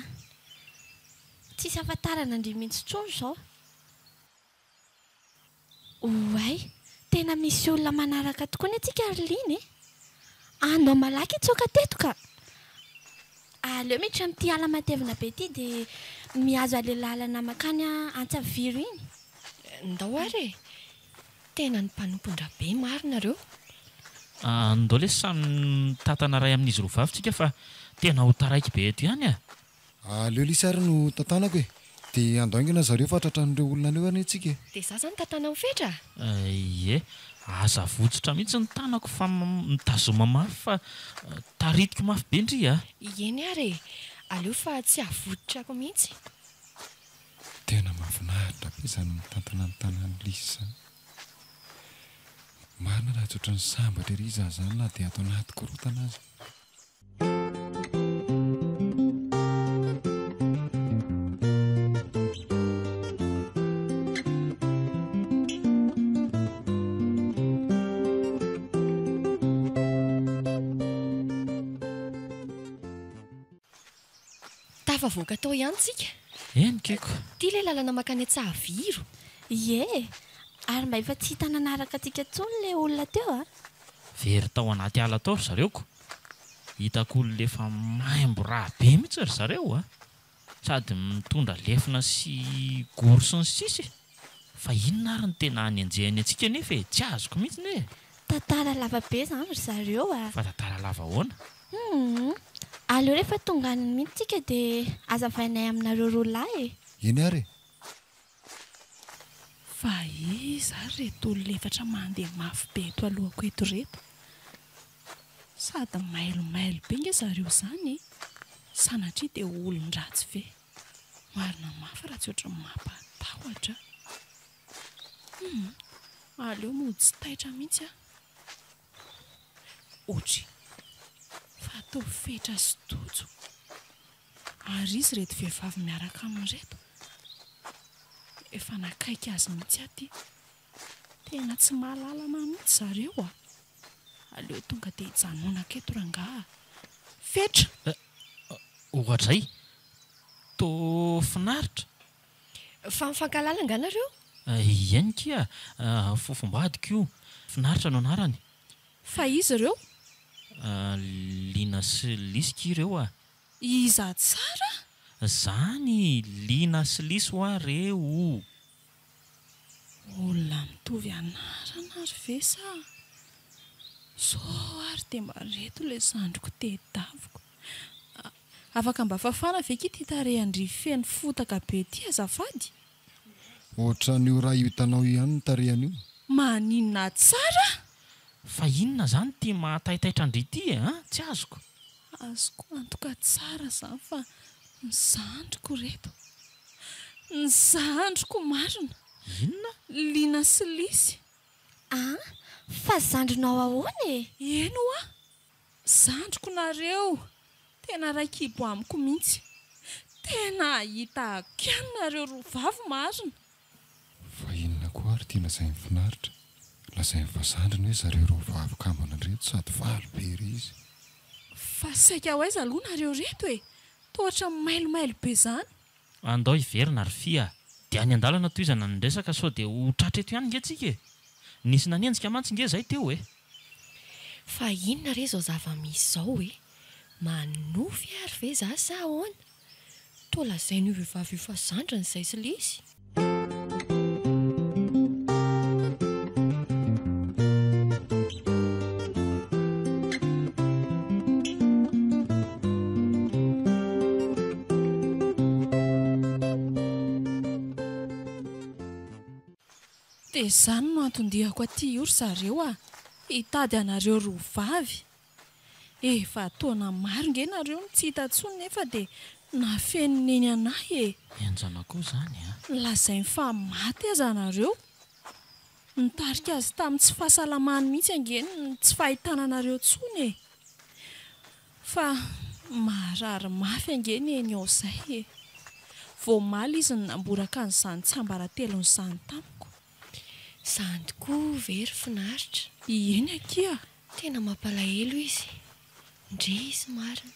Tsisy ahafantarana an-dry mihitsy intsony izao. Oay, tena misy olona manaraka tokoa anie tsika ry Lina e! Andao malaky hitsoaka teto ka! Aleo miditra amin'ity ala matevina be ity dia mihazo an'ilay lalana mankany Antsaviro iny. Ndao ary e! Tena ny mpanompon-dRabe marina ireo. Ndao lesy samy mitantana iray amin'izy roa vavy tsika fa tena ho taraiky be eto ihany a! Aleo lisy ary no tantanako e! Dia andao haingana zareo fa tratran'ireo olona any eo anie tsika e. Dia za zany tantana amin'i Fetra? Ie, aza avotsitra mihitsy ny tanako fa mitazoma mafy fa taritiko mafy be ndry a! Eny ary e, aleo fa tsy avotsitrako mihitsy. Tena mahafinaritra be izany mitantana ny tanan'i Lisy izany. Marina raha tsy ohatran'ny sambatra ery izaho izany na dia ato anaty korontana aza. Tafavoaka tao ihany tsika. Eny kiko. Ity ilay lalana mankany Antsahaviro. Ie, ary mba efa tsy hita nanaraka antsika intsony ilay olona teo a! Very tao anaty ala tao ry zareo ko. Hitako olona efa maimbo rà be mihitsy ry zareo a! Sady mitondra lefona sy goro sy ny sisa e! Fa inona ary no tena anenjehany antsika anefa e? Tsy azoko mihitsy e! Tantara lava be izany ry zareo a! Fa tantara lava ahoana? Humm! Aleo rehefa tonga any mihitsy tsika dia hazavainay aminareo roa lahy e! Eny ary e! Fa iza ary ireto olona efatra mandeha mafy be eto alohako eto ireto? Sady mailomailo be nge zareo izany e! Sanatria dia olon-dratsy ve? Marina mafy raha tsy ohatran'ny mampatahotra a! Humm! Aleo mody tsy taitra mihitsy aho. Ohatry. Fa ataovy fetra sy tojo. Ary izy ireto vehivavy miaraka aminy ireto? Efa nakaiky azy mihitsy aho ity. Tena tsy mahalala anah mihitsy zareo a! Aleo tonga dia hijanonako eto rangaha a! Fetra! Ohatray! Toa finaritra! Fa mifankahalala angaha nareo? Eny kia, fofombadiko io. Finaritra no anarany. Fa iza ireo? Lina sy Lisy kia ireo a! Iza tsara? Zany Lina sy Lisy hoa re o! Olona mitovy anarana ary ve sa? Sao ary dia mba reto ilay zandriko tedaviko. Afaka mba fafana ve ki ty tarehan-dry feno fotaka be ty azafady? Ohatran'io ray io hitanao io ihany ny tarehan'io. Maninona tsara? Fa inona zany ity mahataitaitra an-dry ity e an? Tsy azoko. Azoko antoka tsara zany fa ny zandriko reto. Ny zandriko marina. Inona? Lina sy Lisy. An! Fa zandrinao ahoana e? Eny hoa! Zandriko nareo! Tena ray kibo amiko mintsy. Tena hahita ihany nareo roa vavy marina. Fa inona koa ary ity lazain'i Finaritra? Lazainy fa zandriny hoe zareo roa vavy kambana ireto sady faly be ery izy. Fa saika ho aiza aloha nareo reto e? Toa ohatran'ny mailomailo be zany. Andao hiverina ry Fy a! Dia any an-dalana tohizana ny resaka sao dia ho tratra eto ihany nge tsika e! Nisy nanenjika mantsy nge zay teo e! Fa inona re izao zava-misy izao e? Manofy ary ve za sa ahoana? Toa lazain'io vehivavy io fa zandriny izay sy lisy. Dia izany no anton-diako aty io ry zareo a! Hitady anareo roa vavy. Efa taona maro nge nareo no tsy hita intsony nefa dia nafenin'i Neny anahy e! Henjana koa izany a! Lazainy fa maty aza nareo. Nitarika azy tamin'ny tsy fahasalamany mihitsy ange ny tsy fahitana anareo intsony e! Fa marary mafy ange Neny ao izay e! Vao omaly izy no namboraka an'izany tsiambaratelony izany tamiko. Izany tokoa ve ry finaritra? Eny akia! Tena mampalahelo izy. Ndry izy marina.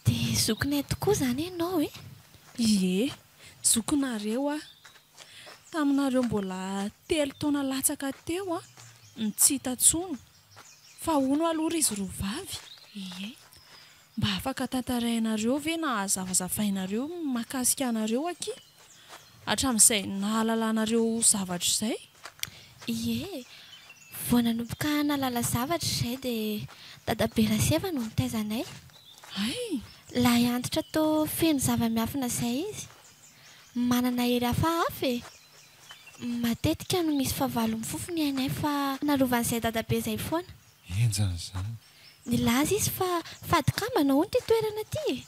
Dia zokinay tokoa izany ianao e? Ie, zokinareo aho. Taminareo mbola telo taona latsaka teo an, no tsy hita intsony. Fa hono aloha ry izy roa vavy? Ie. Mba afaka tantarainareo ve na hazavazavainareo ny mahakasika anareo akia? Hatramin'izay nahalalanareo zavatra izay? Ie, vao nanomboka nahalala zavatra izahay dia Dadabe Raseva no nitaiza anay. Hay! Lahy antitra toa feno zava-miafina izay izy. manana hery hafahafa e! Matetika no misy fahavalo mifofo ny ainay fa narovan'izay dadabe izay foana. Henjana izany. Nilaza izy fa fady kambana hono ity toerana ity e!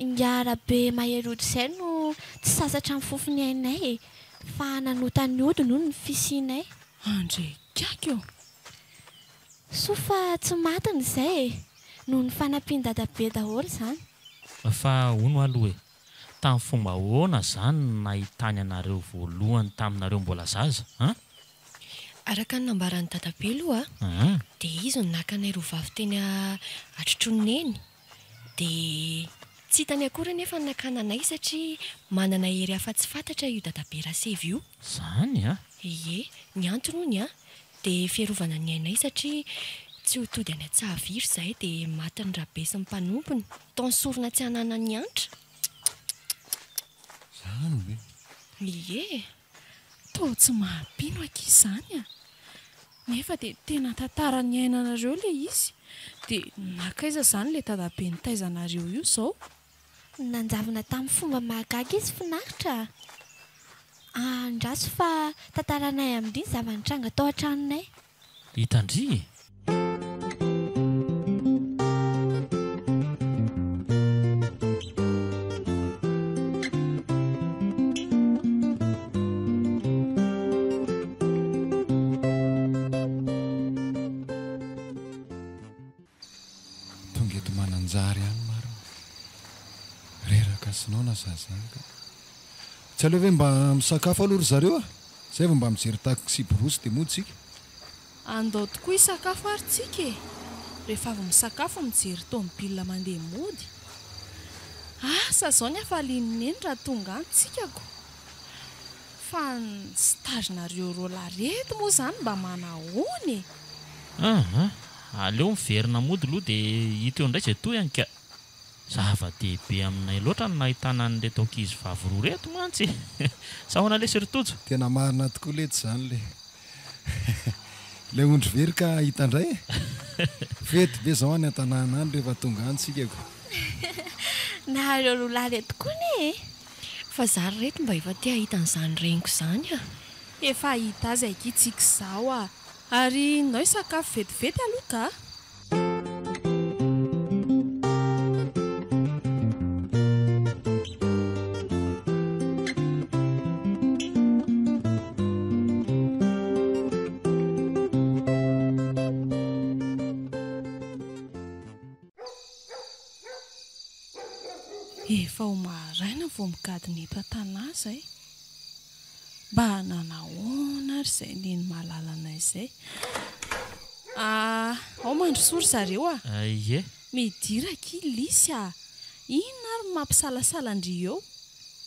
Ingahy Rabe mahery ody izay no tsy sasatra mifofo ny ainay e! Fa nanota ny odiny hono ny fisianay. Andre gaga ô! Soa fa tsy matiny izay e! Noho ny fanampian'i dadabe daholo izany. Fa hono aloha e! Tamin'ny fomba ahoana izany no nahitany anareo voalohany taminareo mbola zaza an? Araka ny nambaran'i dadabe aloha dia izy no naka anay roa vavy teny atrotroan'i neny. Dia tsy hitany akory anefa ny nakana anay satria manana hery hafa tsy fantatra io dadabe Rasevy io. Izany an? Ie, ny antony hono an, dia fiarovana ny ainay satria tsy ho tody any an-tsahaviry izahay dia matin'i Rabe sy ny mpanompony. Ataony sorona tsy hananany antra. Izany ve? Ie. Toa tsy mampino akia izany a! Nefa dia tena tantara niainanareo ilay izy. Dia nankaiza izany ilay dadabe nitaiza anareo io izao? Nanjavona tamin'ny fomba mahagaga izy finaritra a! Andraso fa tantaranay amin-dry ny zava-nitranga tao an-tranonay. Hitan-dry e! Tonga eto Mananjary ihany marina. Reraka sy noana za zany ka. Tsy aleo ve mba misakafo aloha ry zareo a! Zay vao mba mijery taxi brousse dia mody tsika. Andao tokoa hisakafo ary tsika e! Rehefa avy misakafo mijery tomobile mandeha mody. Asa zao ny hafalian'i Neny raha tonga any tsika ko! Fa ny stage nareo roalahy reto moa zany mba manahoana e? Aa! Aleo miverina mody aloha dia hita eo indray izay tohiny ka! Zava-dehibe aminay loatra ny nahitana an'ireto ankizy vavy roa ireto mantsy e! Sa ahoana lesy ry Tojo? Tena marina tokoa letsy izany le ilay ondry very ka hita indray e! Fety be izao any an-tanàna any rehefa tonga any tsika ko! Nareo roa lahy reto koa anie e! Fa za ry reto mba efa te hahita an'izany reniko izany a! Efa hahita azy akia tsika izao a! Ary ndao hisakafo vetivety aloha ka! Efa ho maraina vao migadona eto an-tanà izay. Mba nanahoana ary izay neny malalanay izay? Ah, ao mandrosoa ry zareo a! Ie. Midira akia Lisy a! Inona ary no mampisalasala an-dry eo?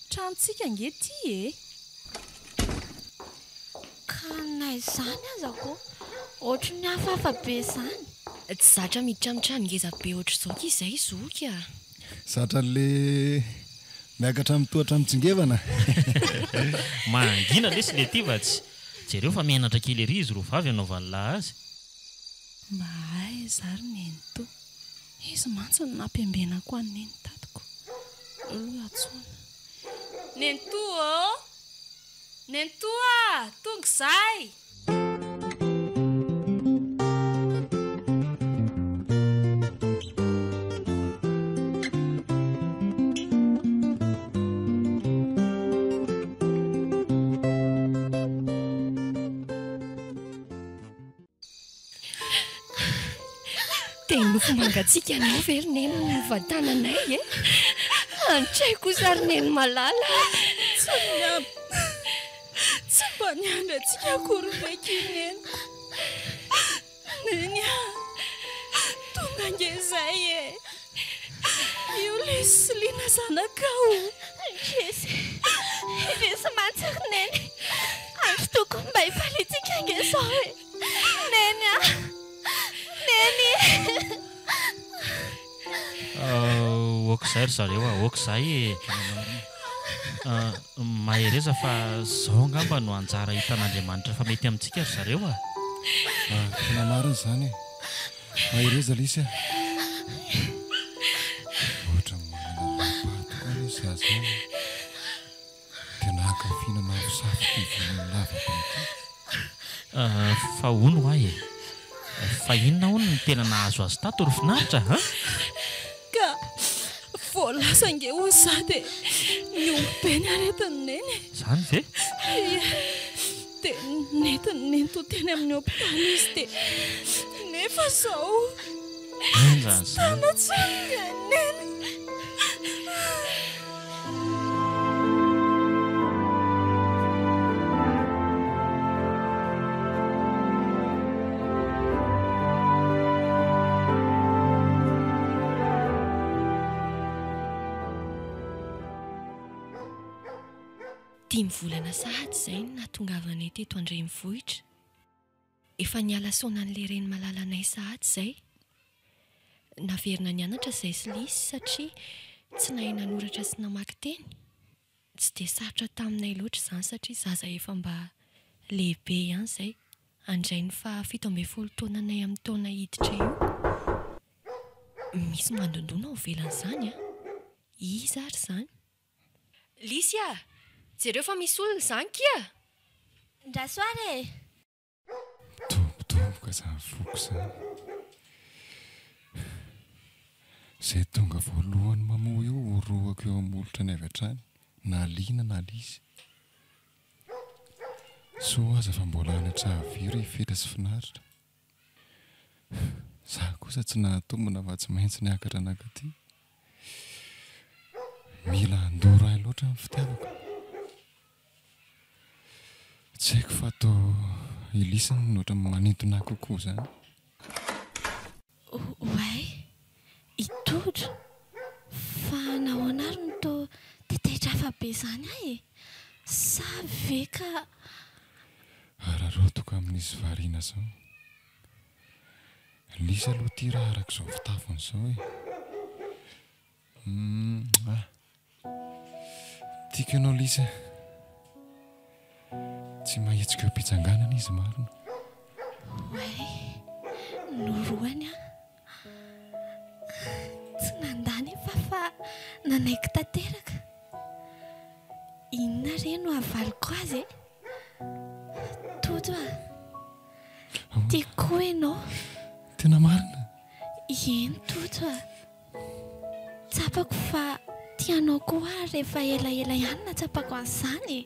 Tranontsika ange ity e! Ka na izany aza ko, ohatry ny hafahafa be izany. Tsy zatra miditra amin'ny trano ngeza be ohatr'izao akia izay zoky a! Zatra an'le miakatra amin'ny tohatra mitsingevana. Mangina lesy le ty fa tsy. Jereo fa menatra kely ery izy roa vavy anaovan'lah azy. Mba aiza ary nenitoa? Izy mantsy no nampiambenako an'i neny tatiko. Aleo aloha antsoina. Nenitoa ô! Nenitoa a! Tonga izahay! Dia nofo mangatsiaka anao ve ry Neny no novantananay e? Antray kosa ry Neny malala a! Tsy miabo, tsy mba niandry antsika akory ve akia Neniko? Neny a! Tonga ange izay e! Io lesy sy Lina zanakao. Indrisy, indrisy mantsy ry Neny. Andro tokony mba hifaliantsika ange izao e! Neny a! Neny! Ok izay ry zareo a, ok izay e! Mahereza fa izao angamba no anjara hitan'Andriamanitra fa mety amintsika ry zareo a! Tena marina izany e! Mahereza lesy a! Ohatran'ny manana lapa tokoa anie zaza io. Mosavy ity volony lava be ity. Fa hono hoa e! Fa inona hono no tena nahazo azy tato ry finaritra a? Ka vao lasa ange hono za dia nihombo be ny aretin'i Neny e! Izany ve? Ie, dia nentin'i Neny to teny amin'ny hopitaly izy dia nefa izao Henjana tsy izany. tana intsony ny ain'i Neny. Dimy volana sahady izay no nahatongavanay teto an-drenivohitra. Efa niala saona an'ilay reny malalanay sahady izay. Naverina nianatra izahay sy Lisy satria tsy nahay nanoratra sy namaky teny. Tsy dia sarotra taminay loatra izany satria zaza efa mba lehibe ihany izay. Handray ny faha 17 taonanay amin'ny taona hiditra io. Misy mandondona ao ivelany izany an! Iza ary izany? Lisy a! Jereo fa misy olona izany kia! Ndraso ary e! Mitombotomboka izany foko izany. Izay tonga voalohany mamoha eo horohako eo amin'ny molotrany avy hatrany, na liana na lisy. Soa aza fa mbola any an-tsahaviro i Fetra sy Finaritra. Za kosa tsy nahatombina fa tsy maintsy niakatra nankaty. Mila handoro ahy loatra ny fitiavako. Tsy haiko fa toa i Lisy no ohatran'ny manintona ahy kokoa izany. Oay, i Tojo, fa nahoana ary no toa taitaitra hafa be izany aho e? Sa ve ka. Araraotiko amin'izy variana izao. Lisy aloha ity raha araka izao fitafiny izao e. Humm ah. Tiako ianao Lisy a. Tsy mahetsika eo am-pitsanganana izy marina. Oay, norohany aho. Tsy nandà anefa aho fa nanaiky tanteraka. Inona re no havaliko azy e? Tojo a! Tiako koa ianao. Tena marina? Eny Tojo a! Tsapako fa tia anao koa aho rehefa elaela ihany nahatsapako an'izany e!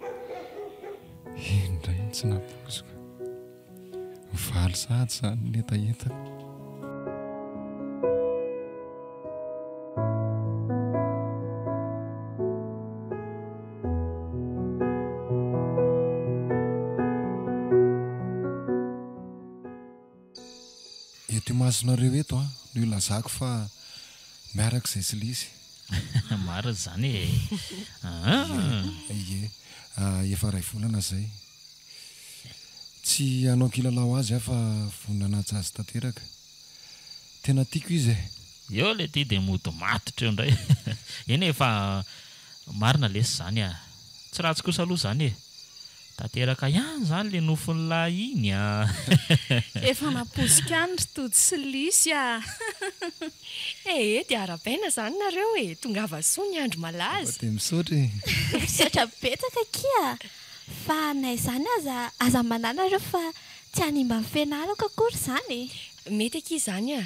Iny indray no tsy nampoiziko. Mivaly sahady izany ny hetahetako. Eto imasonareo eto an, no ilazako fa miaraka izay sy Lisy. Marina izany e! Aa! Ie, efa iray volana izay. Tsy hanao kilalao azy aho fa vonona hanaja azy tanteraka. Tena tiako izy e! Eo le ty de mody matotra eo indray. Eny e, fa marina lesy izany a! Tsy ratsy kosa aloha izany e! Tanteraka ihany izany le nofin'lah iny a! Efa nampoiziko ihany ry Tojo sy Lisy a! Ee, dia arahabaina izany nareo e! Tongava soa ny andro malaza! Dia misaotra e! Misaotra betsaka akia! Fa na izany aza, aza manahy nareo fa tsy hanimba ny fianarako akory izany e! Mety akia izany a!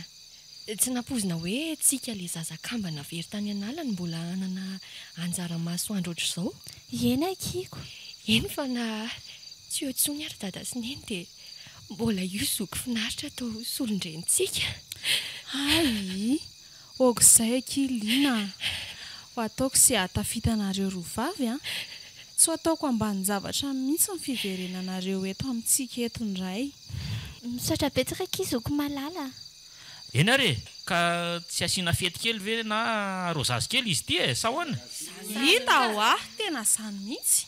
Tsy nampoizina hoe tsika le zaza kambana very tany an'ala no mbola hanana anjara masoandro ohatr'izao. Eny akia ko. Eny fa na tsy eo intsony ary dada sy neny dia mbola io zoky finaritra atao solon-drenintsika. Hay! Aok'izay akia Lina a! Ho ataoko izay hahatafita anareo roa vavy an! Tsy ho ataoko ambanin-javatra mihitsy ny fiverenanareo eto amintsika eto indray. Misaotra betsaka akia zoky malala a! Eny ary e! Ka tsy asiana fety kely ve na arôzazy kely izy ity e? Sa ahoana? Hita hoa! Tena zany mihitsy!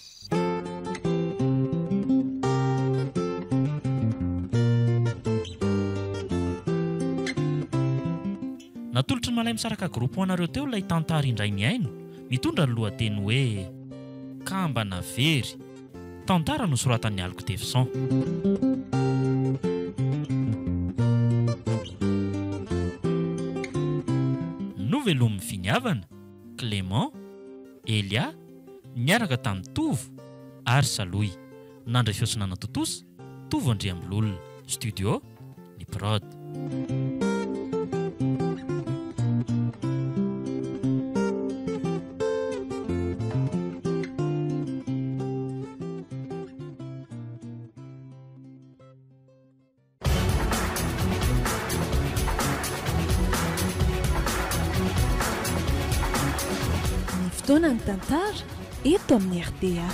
Natolotry ny Malaimisaraka Group ho anareo teo ilay tantara indray mihaino, mitondra ny lohateny hoe Kambana very. Tantara nosoratan'i Aloky Devson. Novelomin'ny finiavana, Clément, Elia, niaraka tamin'i Tovo, ary Salohy. Nandray feo sy nanatontosa, Tovo Andriambololona. Studio, Ny Prod. Ny fotoana ny tantara eto amin'ny rta.